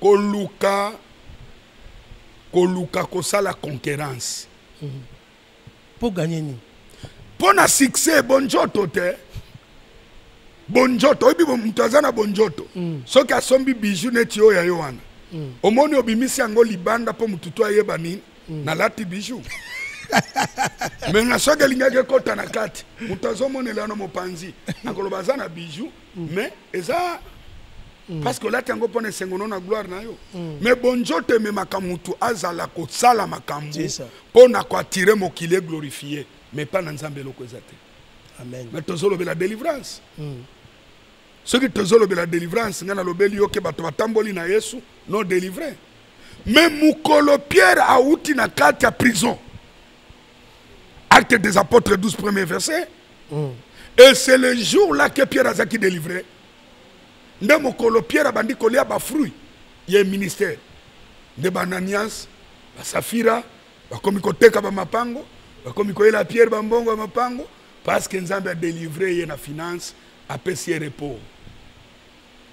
Koluka kosala concurrence. Mpo gagner nini? Mpo na succès, bonjoto te, bonjoto. Oyebi moto aza na bonjoto, soki asombi bijou neti oyo ya yo wana, omoni obimisi yango libanda mpo motu to ayeba nini, nalati bijou. Me na soki elingaki ekɔta na kati, moto azomonela no mopanzi, akoloba aza na bijou. Mais eza parce que olati yango mpo na esengo no, na gloire na yo. Mais bonjoto ememaka motu azala kosala makambo C'est ça. mpo na koattirer mokili, eglorifie, mais mpa na Nzambe eloko eza te. Amen. Mais tozolobela délivrance. Soki tozolobela délivrance, ngai nalobeli yo ke bato batamboli na Yesu non délivré. Mais mokolo Pierre awuti na kati ya prison, Acte des apôtres 12, premier verset, et c'est le jour là que Pierre azalaki délivré. Nde mokolo Pierre abandi kolia bafruit ye ministère, nde baananias, basafira bakomi koteka bamapango, bakomi koyela Pierre bambongo ya mapango, parce que Nzambe adélivre ye na finance, apesi ye repos.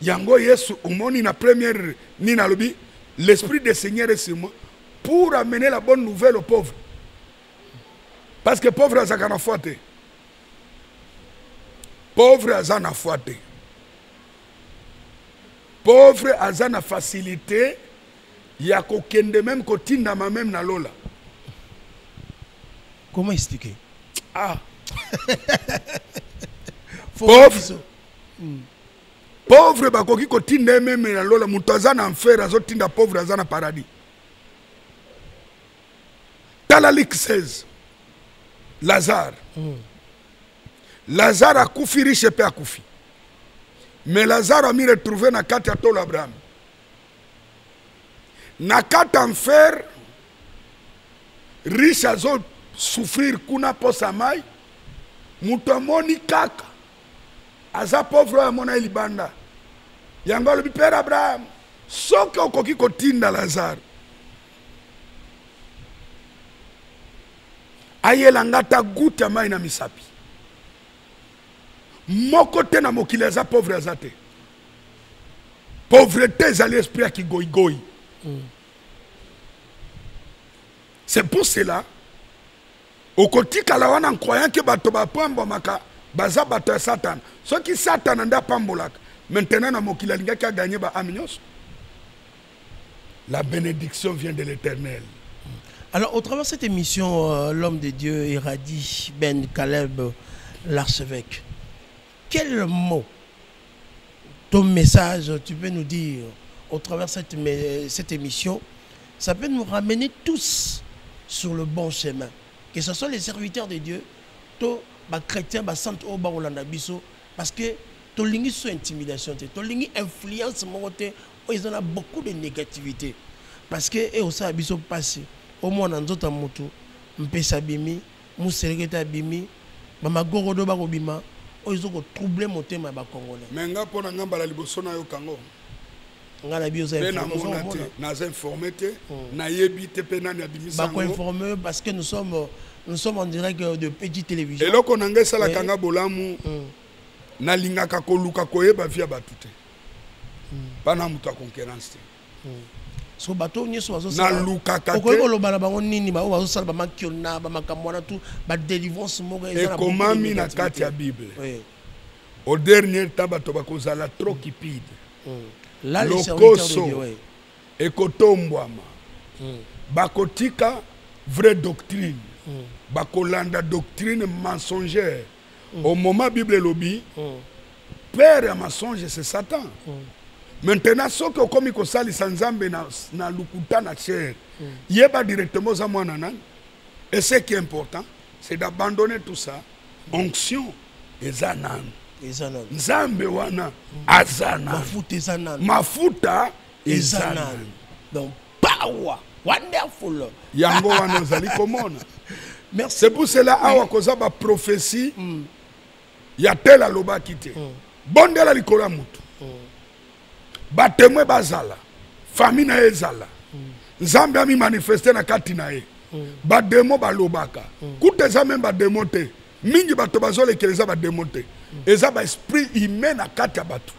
Yango Yesu omoni na première nini alobi: «L'esprit du Seigneur est sur moi pour amener la bonne nouvelle aux pauvres», parce que pauvre azalaka na foi te, pauvre aza na foi te, pauvre aza na facilité ya kokende même kotindama même na lola. Comment expliquer? Ah. Faut Pauvre. biso. Pauvre bakoki kotinda ye meme na lola, moto aza na enfer azotinda pauvre aza na paradis. Tala Luc 16, Lazare. Lazare akufi, riche mpe akufi, mais Lazare ami retrouve na kati ya tolo Abraham na kati enfer. Riche azo souffrir kuna posa mai, moto amoni kaka aza pauvre oyo amona ye libanda. Yango alobi, père Abraham, soki okoki kotinda Lazare ayela nga ata goutte ya mai na misapi. Moko te na mokili aza pauvre aza te. Pauvreté ezali esprit ya kigoigoi. C'est pour cela okotikala wana en croyant que bato bapambwamaka baza bato ya Satana. Soki Satana nde apambolaka, maintenant na mokili alingaki aganye ba ame nyonso. La bénédiction vient de l'Éternel. Alors, au travers de cette émission, l'homme de Dieu Eradi Ben Caleb, l'archevêque, quel mot, ton message, tu peux nous dire au travers de cette émission, ça peut nous ramener tous sur le bon chemin. Que ce soit les serviteurs de Dieu, to ba chrétien, ba sant o ba olanda biso, parce que tolingi so intimidation te, tolingi influence moko te, oyo eza na beaucoup de négativité. Parce que e osala biso pasi, omona nzoto ya motu mpesa abimi, muselekete abimi, bamagorodo bakobima, oyo ezo kotrouble motema ya bacongolais. Mais nga, mpo na nga, mbala liboso nayoka yango. Nga na biso mpe namona te, naza informé te, nayebi te mpe nani abimisa yango. Bakoinforme parce que nous sommes en direct de Petit Télévision. Eloko na ngai esalaka nga bolamu, nalingaka koluka koyeba vie ya bato te, mpana moto ya concurrence te. So bato nyonso bazosala, Nalukaka okoki te. koloba na bango nini? Bango bazosala bamakiona, bamakambo wana tu, badélivrance moko eza na beaucoup de Ekomami na négativité. kati ya Bible, au dernier temps bato bakozala trop cupide. Là, les serviteurs de Lokoso Dieu, oui. ekotombwama, bakotika vraie doctrine, bakolanda doctrine mensongère. Au moment Bible elobi, père ya mensonge, c'est Satan. Maintenant, soki okomi kosalisa Nzambe na lukuta, na chair, yeba directement oza mwana nani. Et ce qui est important, c'est d'abandonner tout ça. Onction eza nanu. Eza nanu. Nzambe wana aza nanu. Mafuta eza nanu. Mafuta eza eza nanu. nanu. Donc power wonderful. Yango wana ozali komona. Merci. C'est pour cela awa koza baprophétie ya tel alobaki te. Bondela likolo ya motu, batémoin bazala, famille na ye ezala, Nzambe amimanifeste na kati na ye. Bademo balobaka kuta, eza même bademo te. Mingi bato bazolekela, eza bademo te, eza baesprit humain na kati ya bato.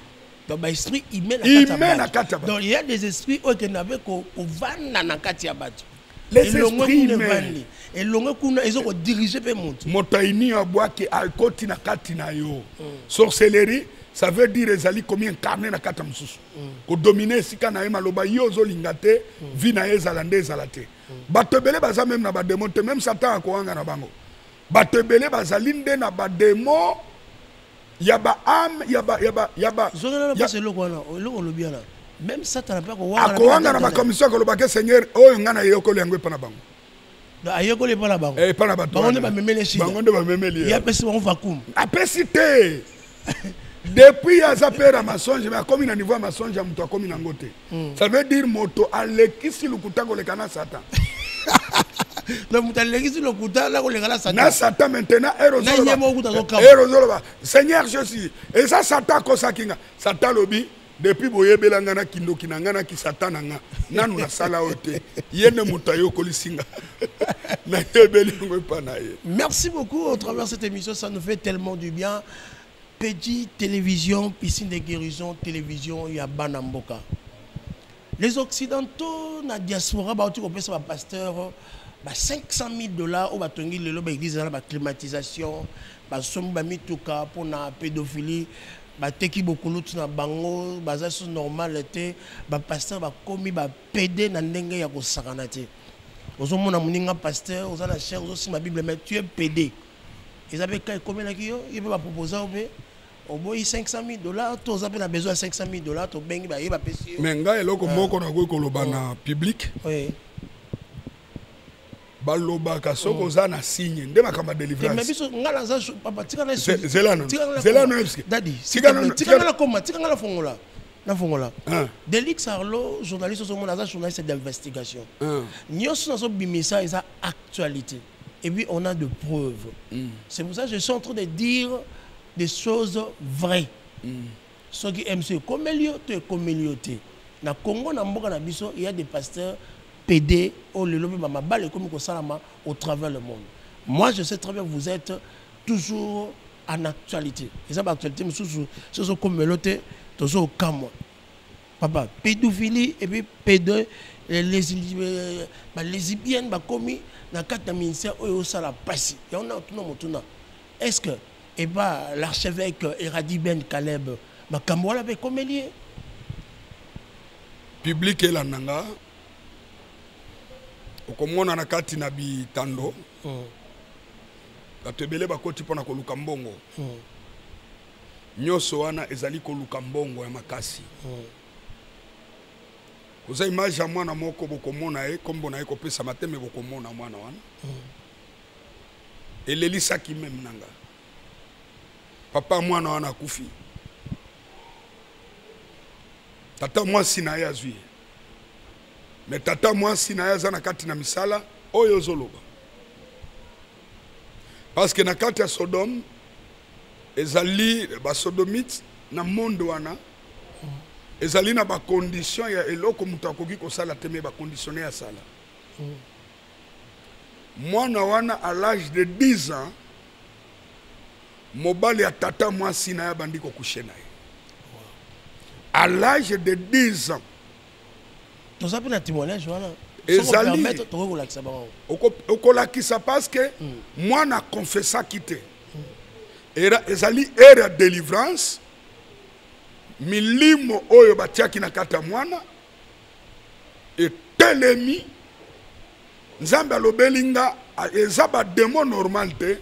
Donc baesprit humain na kati ya Humain na bato. kati ya bato. Donc il y a des esprits oyo ekende abe kovanda na kati ya bato. Les Elongwe esprits kuna, humains. evandi, elongwe kuna, eza kodirige mpe motu. Moto ayini abwaki, akoti na kati na yo. Sorcellerie, ça veut dire ezali komi incarné na kati ya mosusu, kodomine esika na ye, maloba yo ozolinga te, vie na ye ezala nde ezala te. Bato ebele baza même na bademo te, même Satan akowanga na bango. Bato ebele bazali nde na bademo ya baâme ya ba Zongela na mpasi eloko wana, eloko olobi wana, même Satana mpe akowanga. Akowanga na makambo akolobaka, Seigneur, oyo ngai nayekoli yango epa na bango. Ayekoli epa na bango. Epa na bato Bango nde wana. bamemeli shida. Bango nde bamemeli ye. Ye apesi bango vacuum. Apesi te. Depuis aza père ya mensonge, mais akomi na niveau ya mensonge ya moto akomi nango te. Ça veut dire moto alekisi lokuta koleka na Satan. Donc moto alekisi lokuta na koleka na Na Satan. Satan. Maintenant Na ye moko kuta azokamba. ere ozoloba, Seigneur Jésus, eza Satan akosaki nga. Satan alobi, depuis boyebela nga na kindoki na nga, naki Satan na nga, nanu nasala oyo te. Ye nde moto ayokolisi nga, nayebeli yango epa na ye. Merci beaucoup. Au travers de cette émission, ça nous fait tellement du bien. Petit Télévision, piscine de guérison, télévision, il y a Banamboka. Les Occidentaux, na diaspora, bah, tu comprends, ça, pasteur, bah, 500 000 $, oyo batongi lelo, ba église, ba climatisation, ba sombi, ba mituka, pour na pédophilie, ba teki bokulutu na bango, baza so normal te, ba pasteur, ba komi, ba pédé na ndenge ya kosakana te. Ozomona moninga pasteur, oza na chaire, ozosimba Bible, mais tu es pédé. Eza mpe ka ekomelaki yo, ye mpe baproposa yo mpe. Oboyi 500 000 $, toza mpe na besoin ya 500 000 $, tobengi baye bapesi yo. Mais ngai, eloko moko nakoki koloba na public, balobaka soki oza na signe nde makambo ya Mais délivrance. biso, nga naza papa, tika na Zela nano. Zela nano, parce que- Dadi, Tika nano- tika nga nakoma, tika nga nafongola, nafongola. Hein. Delix Arlo, journaliste, ozomona aza journaliste d'investigation. Hein. Nyonso nazobimisa eza actualité et puis on a de preuves. C'est pour ça que je suis en train de dire des choses vraies. Soki mc ekomeli yo to ekomeli yo te, na Congo, na mboka na biso, il y a des pasteurs PD oyo lelo mpe bamabala ekomi kosalama au travers le monde. Moi, je sais très bien, vous êtes toujours en actualité. Eza baactualité mosusu, soki okomeli yo te, tozokamwa. Papa, pédophilie et puis pédo, les balesbienne bakomi na kati na ministère oyo osala pasi. Yango na otuna motuna: est ce que eba l'archevêque Eradi Ben Caleb, makambo wana mpe ekomeli ye? Public elanda nga. Okomona na kati na bitando, bato ebele bakoti mpona koluka mbongo. Nyonso wana ezali koluka mbongo ya makasi. Koza image ya mwana moko, bokomona ye, nkombo na ye kopesama te, me bokomona mwana wana. Elelisaki même na nga. Papa mwana wana akufi, tata mwasi na ye azwi ye, me tata mwasi na ye aza na kati na misala oyo ozoloba, parce que na kati ya Sodome ezali basodomite. Na monde wana ezali na bacondition ya eloko moto akoki kosala te, me bacondition ya sala. Mwana wana, à l'âge de 10 ans, mobali ya tata mwasi na ye abandi kocoucher na ye à l'âge de 10 ans. Toza mpe na témoignage wana. Ezali- Tokoki kolakisa bango. Okolakisa, parce que mwana confessaki te. Ezali ère ya délivrance. Milimo oyo batiaki na kati ya mwana etelemi. Nzambe alobeli nga, eza badémon normal te,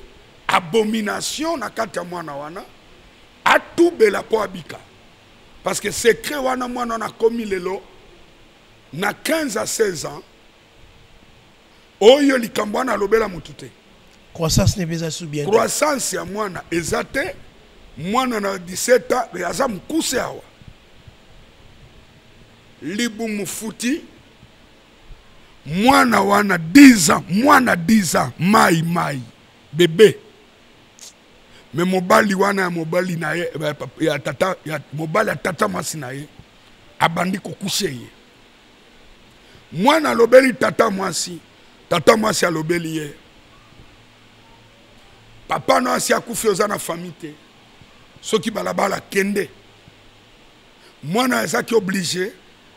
abomination na kati ya mwana wana. Atubela mpo abika, parce que secret wana, mwana wana akomi lelo na 15 à 16 ans. Oyo likambo wana alobela motu te. Croissance ne eza su bien te. Croissance ya mwana eza te. Mwana na 17 ans, mais aza mokuse awa, libumu futi. Mwana wana 10 ans, mwana 10 ans, mai mai bébé. Me mobali wana ya mobali na ye, ya tata, ya mobali ya tata mwasi na ye abandi kocoucher ye. Mwana alobeli tata mwasi, tata mwasi alobeli ye: "Papa no asi akufi, oza na famille te, soki balabala kende." Mwana azalaki obligé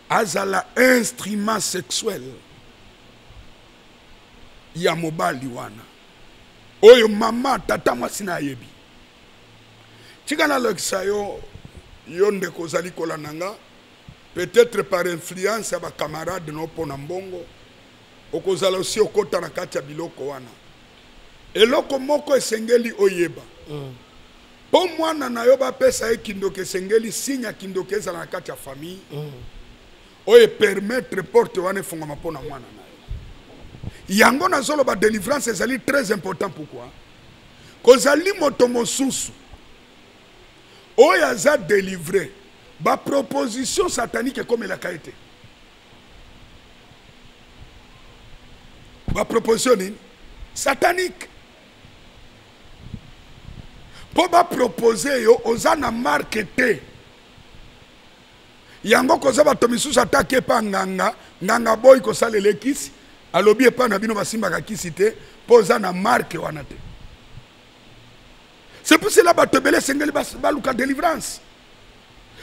azala instrument sexuel ya mobali wana oyo mama tata mwasi na ayebi. Tika nalakisa yo. Yo ndeko ozali kolanda nga, peut-être par influence ya bacamarade no mpo na mbongo, okozala osi okɔta na kati ya biloko wana. Eloko moko esengeli oyeba: mpo mwana na yo bapesa ye kindoki, esengeli signe ya kindoki ezala na kati ya famille oyo epermettre porte wana efungwama mpo na mwana na yo. Yango nazoloba, délivrance ezali très important. Pourquoi? Kozali moto mosusu oyo aza délivré, baproposition satanique ekomelaka ye te. Baproposition nini satanique? Mpo bapropose yo, oza na marque te. Yango koza bato misusu, ataki epa nganga, nganga boyi kosalela ekisi, alobi epai na bino basimbaka kisi te, mpo oza na marque wana te. C'est pour cela bato ebele esengeli baluka délivrance.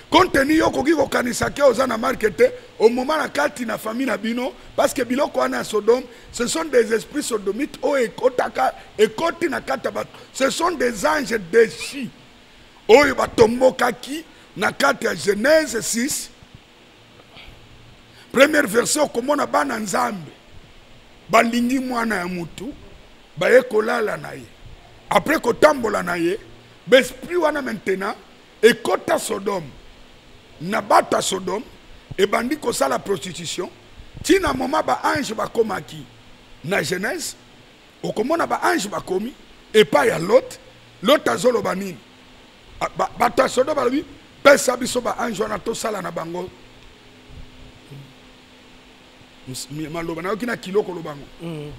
Compte tenu yo okoki kokanisa ke oza na marque te, au moment na kati na famille na bino, parce que biloko wana ya Sodome, ce sont des esprits sodomites oyo ekotaka, ekoti na kati ya bato. Ce sont des anges déchus oyo batombokaki na kati ya Genèse 6, première verset. Okomona bana Nzambe balingi mwana ya mutu, baye kolala na ye. Après kotambola na ye, baesprit wana maintenant Ekota Sodome na bato ya Sodome, ebandi kosala prostitution ntina moma baange bakomaki na Genèse. Okomona baange bakomi epai ya Lot. Lot azoloba nini? Bato ya Sodome balobi: pesa biso baange wana tosala na bango. Maloba nayoki na kilo koloba yango.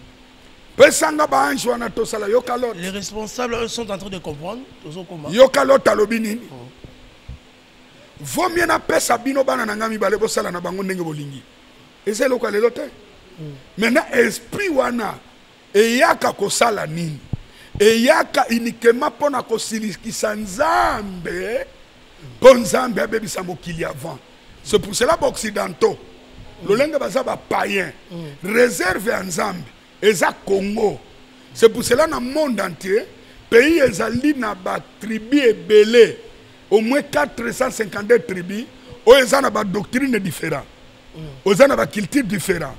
Pesanga baange wana tosala. Yoka Lot. Les responsables, eux, sont en train de comprendre. Tozokoma. Yoka Lot alobi nini? Vaut mieux napesa bino bana na ngai mibale, bosala na bango ndenge bolingi. Eza eloko ya lelo te. Maintenant, esprit wana eyaka kosala nini? Eyaka uniquement mpo na kosilikisa Nzambe, mpo Nzambe abebisa mokili avant. C'est pour cela baoccidentaux, lolenge baza bapayen, réserve ya Nzambe eza Congo. C'est pour cela na monde entier, pays ezali na batribu ebele, au moins 452 tribus, oyo eza na badoctrine différent, oza na baculture différent.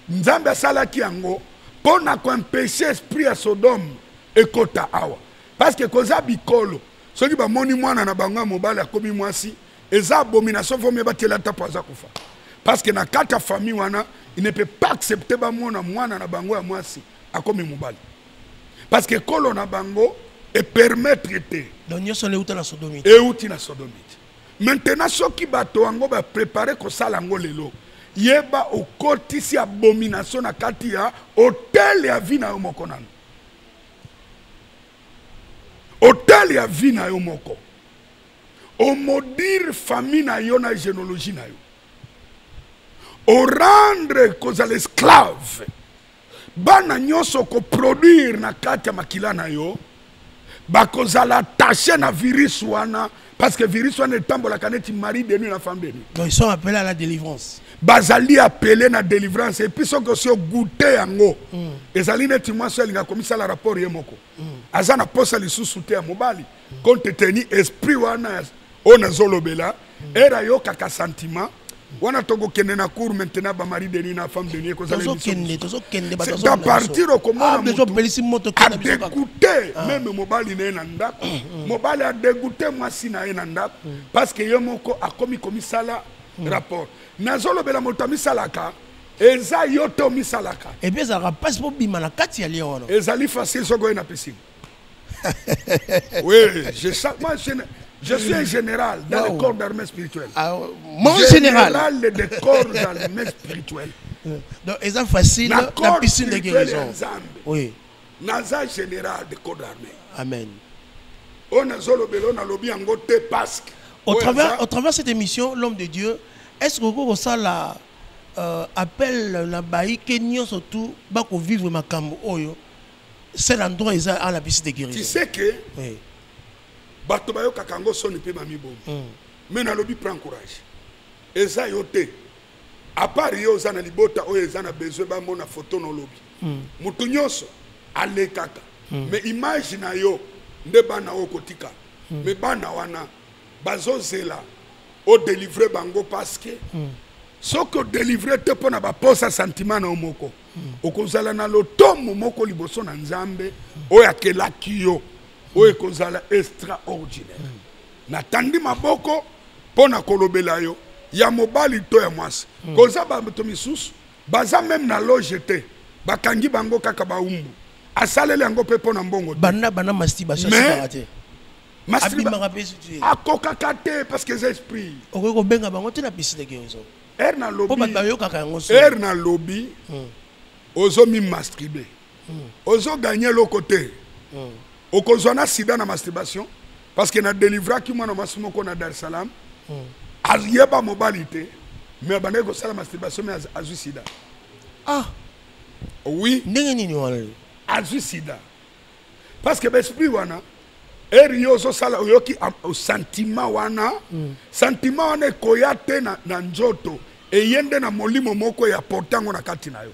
Nzambe asalaki yango mpo na koempêcher esprit ya Sodome ekota awa, parce que koza bikolo, soki bamoni mwana na bango ya mobali akomi mwasi, eza abomination. Vaut mieux batiela ata po aza kufa, parce que na kati ya famille wana, il ne peut pas accepter bamona mwana na bango ya mwasi akomi mobali, parce que ekolo na bango epermettre te. Donc nyonso euta na sodomite. Euti na sodomite. Maintenant, soki bato yango baprépare kosala yango lelo, yeba okotisi abomination na kati ya autel ya vie na yo moko. Nano autel ya vie na yo moko, omaudire famille na yo na généalogie na yo, orendre kozala esclave bana nyonso koproduire na kati ya makila na yo, bakozala attaché na virus wana, parce que virus wana etambolaka neti mari de nuit na femme de nuit. Donc ils sont appelés à la délivrance. Bazali appelé na délivrance. Et puis soki osi ogoûter yango, ezali neti mwasi oyo alingaka komisala rapport ye moko, aza na posa lisusu te ya mobali, compte tenu esprit wana oyo nazolobela. Ere ayokaka sentiment wana, tokokende na cour maintenant, bamari de nuit na femme de nuit ekozala émission. Tozokende, tozokende. Bato C'est à partir okomona moto opelisi moto, kende biso kaka. Adégoûté même mobali na ye na ndako, mobali adégoûté mwasi na ye na ndako, parce que ye moko akomi komisala rapport. Nazolobela moto amisalaka, eza yo te omisalaka. Et puis ezalaka mpasi mpo bima na kati ya lien wana. Ezali facile soki oye na piscine. Oui, moi, je suis un général dans le corps d'armée spirituelle. Ah, mon général. Général de corps d'armée spirituelle. Donc eza facile Na na corps piscine de spirituel ya guérison. Nzambe. Naza général de corps d'armée. Amen. Oyo nazolobela, oyo nalobi yango te parce que Au oyo travers, au travers cette émission, l'homme de Dieu, est-ce que okosala appel na bayike nyonso tu bakovivre makambo oyo, seul endroit eza à la piscine de Tu guérison? sais que bato bayokaka yango soni mpe bamibomi. Mais nalobi, prends courage, eza yo te. À part yo, oza na libota oyo eza na besoin bamona foto na olobi. Motu nyonso alekaka, mais image na yo nde bana oyo kotika. Mais bana wana bazozela odélivre bango, parce que soki odélivre te mpo na baposa sentiment na yo moko, okozala na lotomo moko liboso na Nzambe oyo akelaki yo, oyo ekozala extraordinaire. Natandi maboko mpo na kolobela yo, ya mobali to ya mwasi. Koza bato misusu baza même na loge te, bakangi bango kaka baumbu, asaleli yango mpe mpo na mbongo te. Banda banda masturbation Mais asikaka te. Abimaka mpe soki Akokaka te, parce que eza esprit. Okoki kobenga bango te na piscine de guérison Ere mpo bato nalobi, bayokaka yango so. Ere nalobi, ozomimasturbe, ozoganye eloko te. Okozwa na sida na masturbation, parce que nadelivraki mwana mwasi moko na Dar es Salaam, ayeba mobali te, mais abandaki kosala masturbation, mais azwi sida. Ah! Oui. Ndenge nini wana? Azwi sida parce que baesprit wana, ere yo ozosala, oyoki sentiment wana, sentiment wana ekoya te na nzoto, eye nde na molimo moko ya porte yango na kati na yo.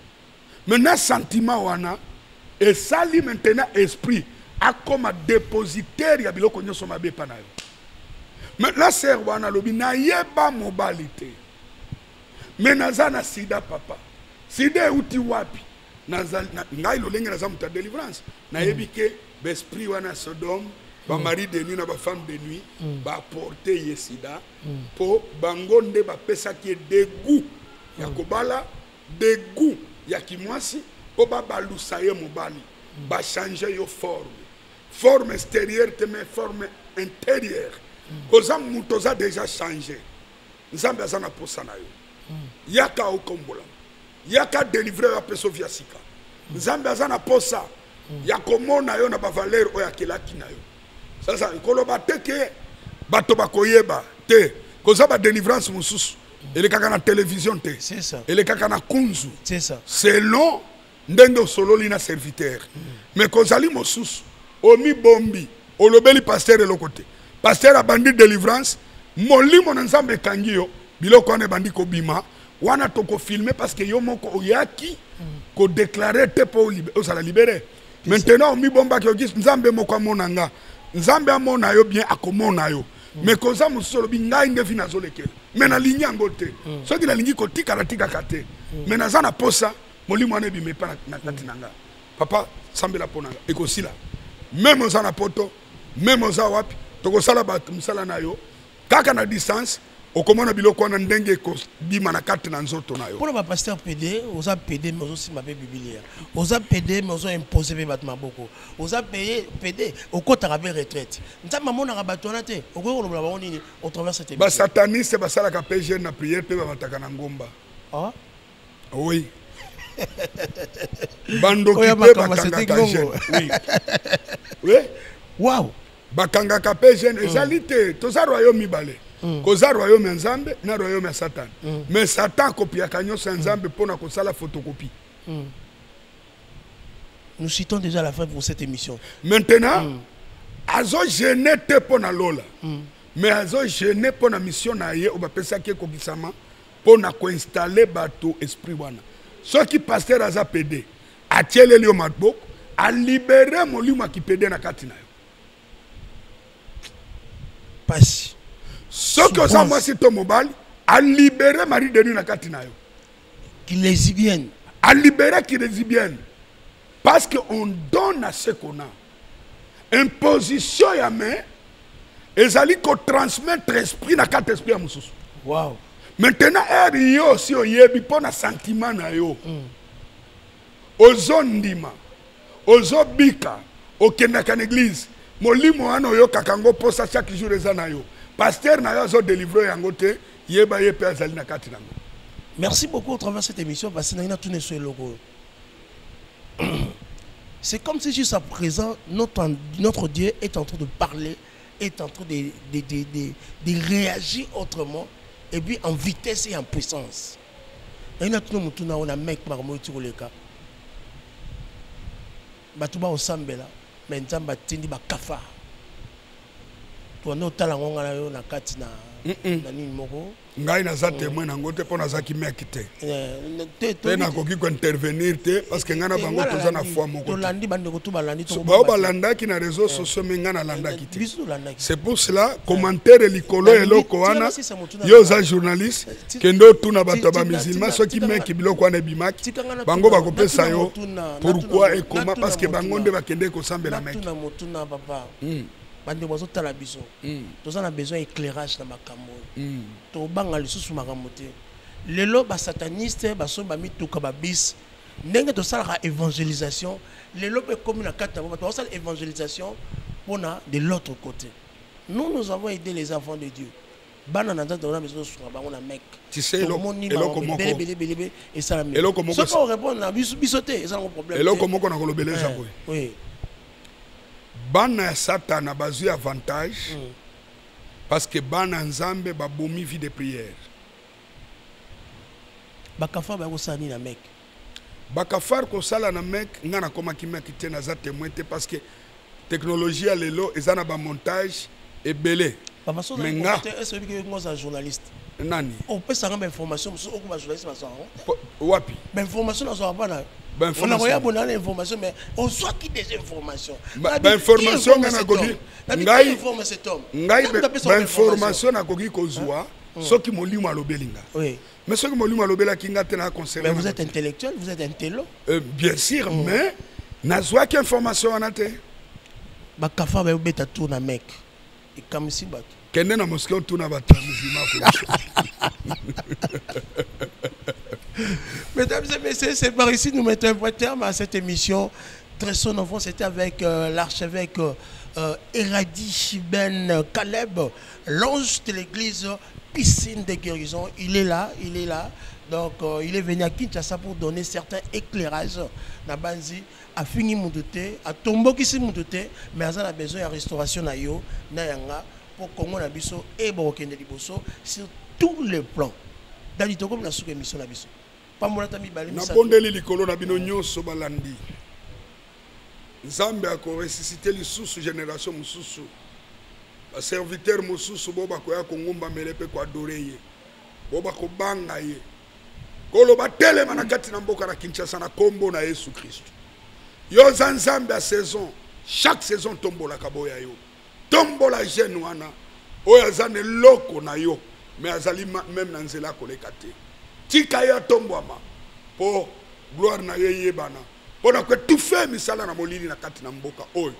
Maintenant, sentiment wana esali maintenant esprit akoma dépositaire ya biloko nyonso mabe epa na yo. Maintenant, sœur wana alobi: nayeba mobali te, mais naza na sida. Papa, sida euti wapi? Ngai lolenge naza moto ya délivrance, nayebi ke baesprit wana ya Sodome. Bamari de nuit na bafemme de nuit baporte ye sida, mpo bango nde bapesaki ye dégoût ya kobala, dégoût ya kimwasi, mpo babalusa ye mobali, bachange yo forme, forme extérieure te, mais forme intérieure. Koza moto oza déjà changé. Nzambe aza na posa na yo. Yaka okombola, yaka délivre yo, apesa vie ya sika. Nzambe aza na posa ya komona yo na bavaleur oyo akelaki na yo. Sasa koloba te ke bato bakoyeba te. Koza badélivrance mosusu elekaka na télévision te. C'est ça. Elekaka na kunzu. C'est ça. Selon ndenge osololi na serviteur. Mais kozali mosusu omibombi, olobeli pasteur eloko te, pasteur abandi délivrance, molimo na Nzambe ekangi yo, biloko wana ebandi kobima. Wana tokofilme parce que yo moko oyaki kodéclarer te mpo ozala libéré. Maintenant omibombaki, oki Nzambe moko amona nga. Nzambe amona yo bien, akomona yo. Mais koza mosusu olobi: ngai nde vi nazolekela, mais nalingi yango te. Soki nalingi kotikala, tikaka te, mais naza na posa molimo wana ebima epa na kati na nga. Papa, sambela mpo na nga, ekosila. Même oza na poto, même oza wapi, tokosala bato mosala na yo kaka na distance. Okomona biloko wana ndenge ekobima na kati na nzoto na yo. Mpona bapasteur PD, oza PD mais ozosimba mpe Bibilia, oza PD mais ozoimpose mpe bato maboko, oza PD, okɔtaka mpe retraite. Nzambe amonaka bato wana te? Okoki kolobola bango nini au travers cette émission? Basataniste basalaka mpe jeûne na prière mpe bamataka na ngomba. Ah? Oui, bandoki Oyo mpe makambo bakangaka c'était jeûne. ngongo. Oui. Wow. Bakangaka mpe jeûne. Ezali te, toza royaume mibale. Koza royaume ya Nzambe na royaume ya Satan. Mais Satan akopiaka nyonso ya Nzambe mpona kosala photocopie. Nous citons déjà la fin pour cette émission. Maintenant azojeûner te mpo na lola, mais azojeûner mpo na mission na ye oyo bapesaki ekokisama, mpo na koinstaller bato esprit wana. Soki pasteur aza PD, atieleli yo maboko, alibérer molimo ya kipédé na kati na yo. Pasi. Soki oza Souffrance. mwasi to mobali, alibérer mari de nuit na kati na yo. Qui lesbienne. Alibérer qui lesbienne, parce que on donne à ce qu'on a. Imposition ya main ezali kotransmettre esprit na kati, esprit ya mosusu. Maintenant ere yo osi oyebi mpo na sentiment na yo, ozondima, ozobika, okendaka na église, molimo wana oyokaka yango mposa chaque jour eza na yo, pasteur na yo azodélivrer yango te, yeba ye mpe azali na kati nango. Merci beaucoup au travers de cette émission parce que nous avons tout eloko. C'est comme si jusqu'à présent, notre Dieu est en train de parler, est en train de réagir autrement, et puis en vitesse et en puissance. Et nous avons tout le mec par moi koleka. Bato ba osambela, mais Nzambe atindi ba cafard. Tono otala ngo nga na yo na kati na nini moko. Ngai naza témoin nango te mpo nazalaki mec te. Te. Mpe nakoki kointervenir te parce que ngai na bango toza na foi moko te. Tolandi, bandeko tu balandi. Bao balandaki na réseau sociaux, mais ngai nalandaki te. Biso tolandaki. C'est pour cela commentaire likolo Nalingi eloko tika wana, nasisa motu na yo nga. oza journaliste, kende otuna bato ya bamusulman soki tika meki biloko wana ebimaki, tika nga bango bakopesa natuna yo pourquoi ekoma, natuna parce que bango motuna. nde bakende kosambela meki. Natuna motuna, papa. Bandeko bazotala biso, toza na besoin éclairage na makambo oyo. Tobanga lisusu makambo te. Lelo basataniste basomba mituka, babus. Ndenge tosalaka évangélisation lelo mpe ekomi na kati na bango, bato bazosala évangélisation mpona de l'autre côté. Nous, nous avons aidé les enfants de Dieu, bana na Nzambe, tozona biso tosunga bango na Mecque. Tu sais, eloko moko- ebele esalami. Eloko moko- Soki orépondre na biso, biso te, ezalanga problème. Eloko moko nakolobela eza boye: bana ya Satana bazwi avantage parce que bana Nzambe babomi vie de prière. Bacafard bakosala nini na Mecque? Bacafard kosala na Mecque, ngai nakomaki Mecque te, naza témoin te, parce que technologie ya lelo eza na bamontage ebele. Papa, so Mais nga- ozali ngoza journaliste, Nani? opesanga bainformation mosusu oko bajournaliste bazwaka yango. Wapi? Bainformation nazwaka mpa na Bainformation. nakoya bona na information, mais ozwaki déjà information. Bainformation nga nakoki Ngai ngai bainformation nakoki kozwa soki molimo alobeli nga. Mais soki molimo alobelaki nga te, na concerné. Mais vous êtes intellectuel, vous êtes intello. Bien sûr, mais nazwaki information wana te. Bakafa bayobeta tour na Mecque, ekamwisi bato. Kende na mosquée, otuna bato ya musulman. Mesdames et messieurs, c'est par ici nous mettons un point terme à cette émission. Très son enfant, c'était avec l'archevêque Eradi Ben Caleb, l'ange de l'église Piscine de guérison. Il est là, il est là. Donc, il est venu à Kinshasa pour donner certains éclairages. Nabanzi afingi mutu te, atombokisi mutu te, mais aza na besoin ya restauration na yo, na yanga, pour Congo na biso et bokende liboso sur tous les plans. Dali, tokomi na suka émission na biso. Pambola ta mibale misato. Nabondeli likolo na bino nyonso balandi. Nzambe akoressuscite lisusu génération mosusu, baserviteur mosusu bo bakoya kongumbamela mpe koadore ye, bo bakobanga ye, koloba telema na kati na mboka na Kinshasa na kombo na Yesu Kristo. Yo oza Nzambe ya saison, chaque saison tombolaka boya yo, tombola jeune wana oyo aza na eloko na yo, mais azali même na nzela akoleka te. Tika ye atombwama po gloire na ye eyebana, mpo na koetufe misala na molili na kati na mboka oyo,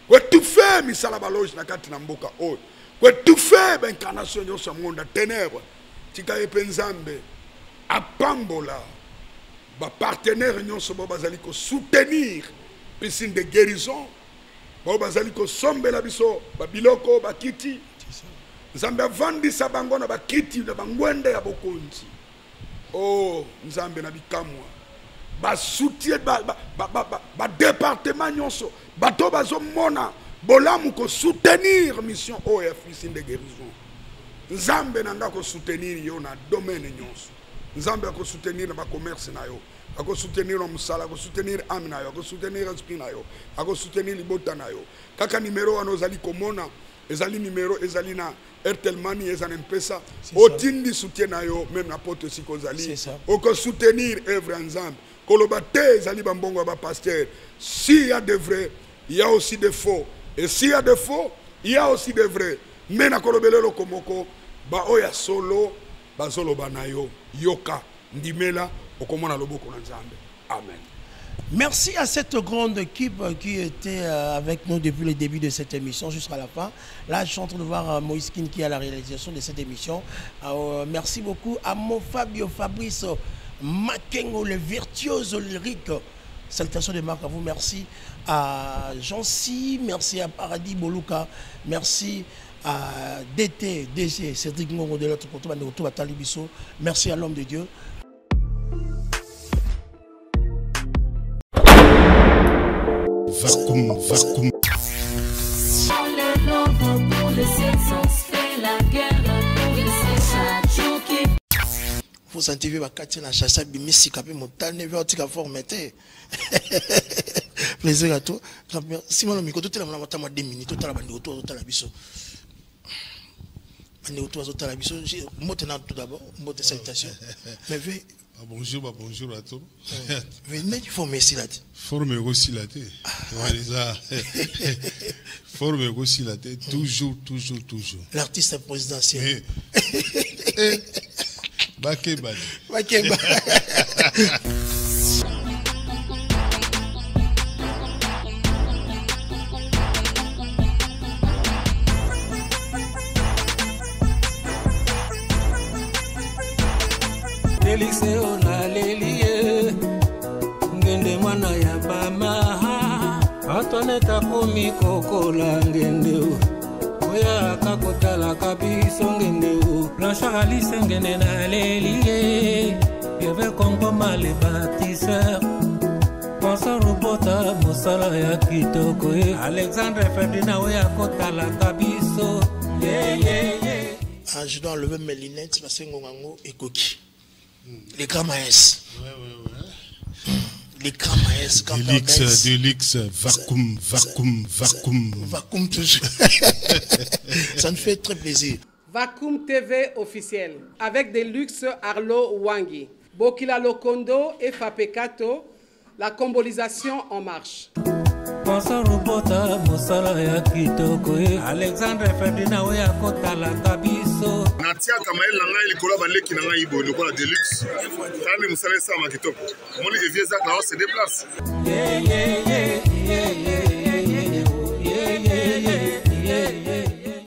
koetufe misala baloge na kati na mboka oyo, koetufe baincarnation nyonso ya monde ya ténèbre. Tika ye mpe Nzambe apambola bapartenaire nyonso bao bazali kosoutenir Piscine de guérison, bao bazali kosombela biso babiloko, bakiti. Nzambe avandisa bango na bakiti na bangwende ya bokonzi. Oh Nzambe na bikamwa, basoutien badepartement nyonso, bato bazomona bolamu kosoutenir mission oyo ya Piscine de guérison. Nzambe na nga kosoutenir yo na domaine nyonso. Nzambe akosoutenir na bacommerce na yo, akosoutenir na mosala, akosoutenir âme na yo, akosoutenir esprit na yo, akosoutenir libota na yo. Kaka numero wana ozali komona, ezali numero ezali na Airtel Money, eza na M-Pesa. Otindi soutien na yo même na poto esika ozali, okosoutenir œuvre ya Nzambe. Koloba te ezali bambongo ya bapasteur. S'il y a de vrai, il y a aussi de faux, et s'il y a de faux, il y a aussi de vrai. Mais na kolobela eloko moko, ba oyo ya solo bazoloba na yo, yoka, ndimela, okomona loboko na Nzambe. Amen. Merci à cette grande équipe qui était avec nous depuis le début de cette émission jusqu'à la fin. Là, je suis en train de voir Moïse Kin qui a la réalisation de cette émission. Merci beaucoup à mon Fabio Fabrice Makengo, le virtuose lyrique. Salutations de marque à vous. Merci à Jean-Cy, merci à Paradis Boluka, merci à DT, DG, Cédric Ngongo de l'autre côté, Bandeko Talibiso. Merci à l'homme de Dieu. Vacuum, vacuum. Vous sentez que vous na chasse bimisika pe motane ve otika forme te. Plaisir à toi. Simon micro tout la mona 2 minutes tout la bande autour tout la biso. Bande autour tout la biso. Mbote na tout d'abord, mbote salutation. Mais ve Ah, bonjour, bah, bonjour à tous. Mais il faut me là. Forme aussi là. Forme aussi là. Toujours, toujours, toujours. L'artiste présidentiel. Eh, Bakeba. Bakeba. Félix onalelie ngende mwana ya bama Antoinette akomi kokola ngende oya akakotalaka biso ngende o Blanchard Alice ngende nalelie Yeve Kongoma le bâtisseur Pensant Robota mosala ya kitoko ye Alexandre Ferdinand oya akotalaka biso. Yeah, yeah, yeah. Ah, je dois enlever mes lunettes parce que ngongango ekoki. Les grands maestres. Ouais. Les grands maestres, quand Deluxe, Deluxe, vacuum, vacuum, vacuum. Vacuum toujours. Ça me fait très plaisir. Vacuum TV officiel avec Deluxe Arlo Wangi, Bokila Lokondo et Fapekato, la combolisation en marche. Pensant Robota, mosala ya kitoko ye Alexandre Ferdinand oyo akotalaka biso. Natiaka mayele na ngai likolo ya baleki na ngai boye lokola Deluxe. Tala nde mosala esalama kitoko. Omoni que vieux Zach na se déplace. Yeah, yeah, yeah.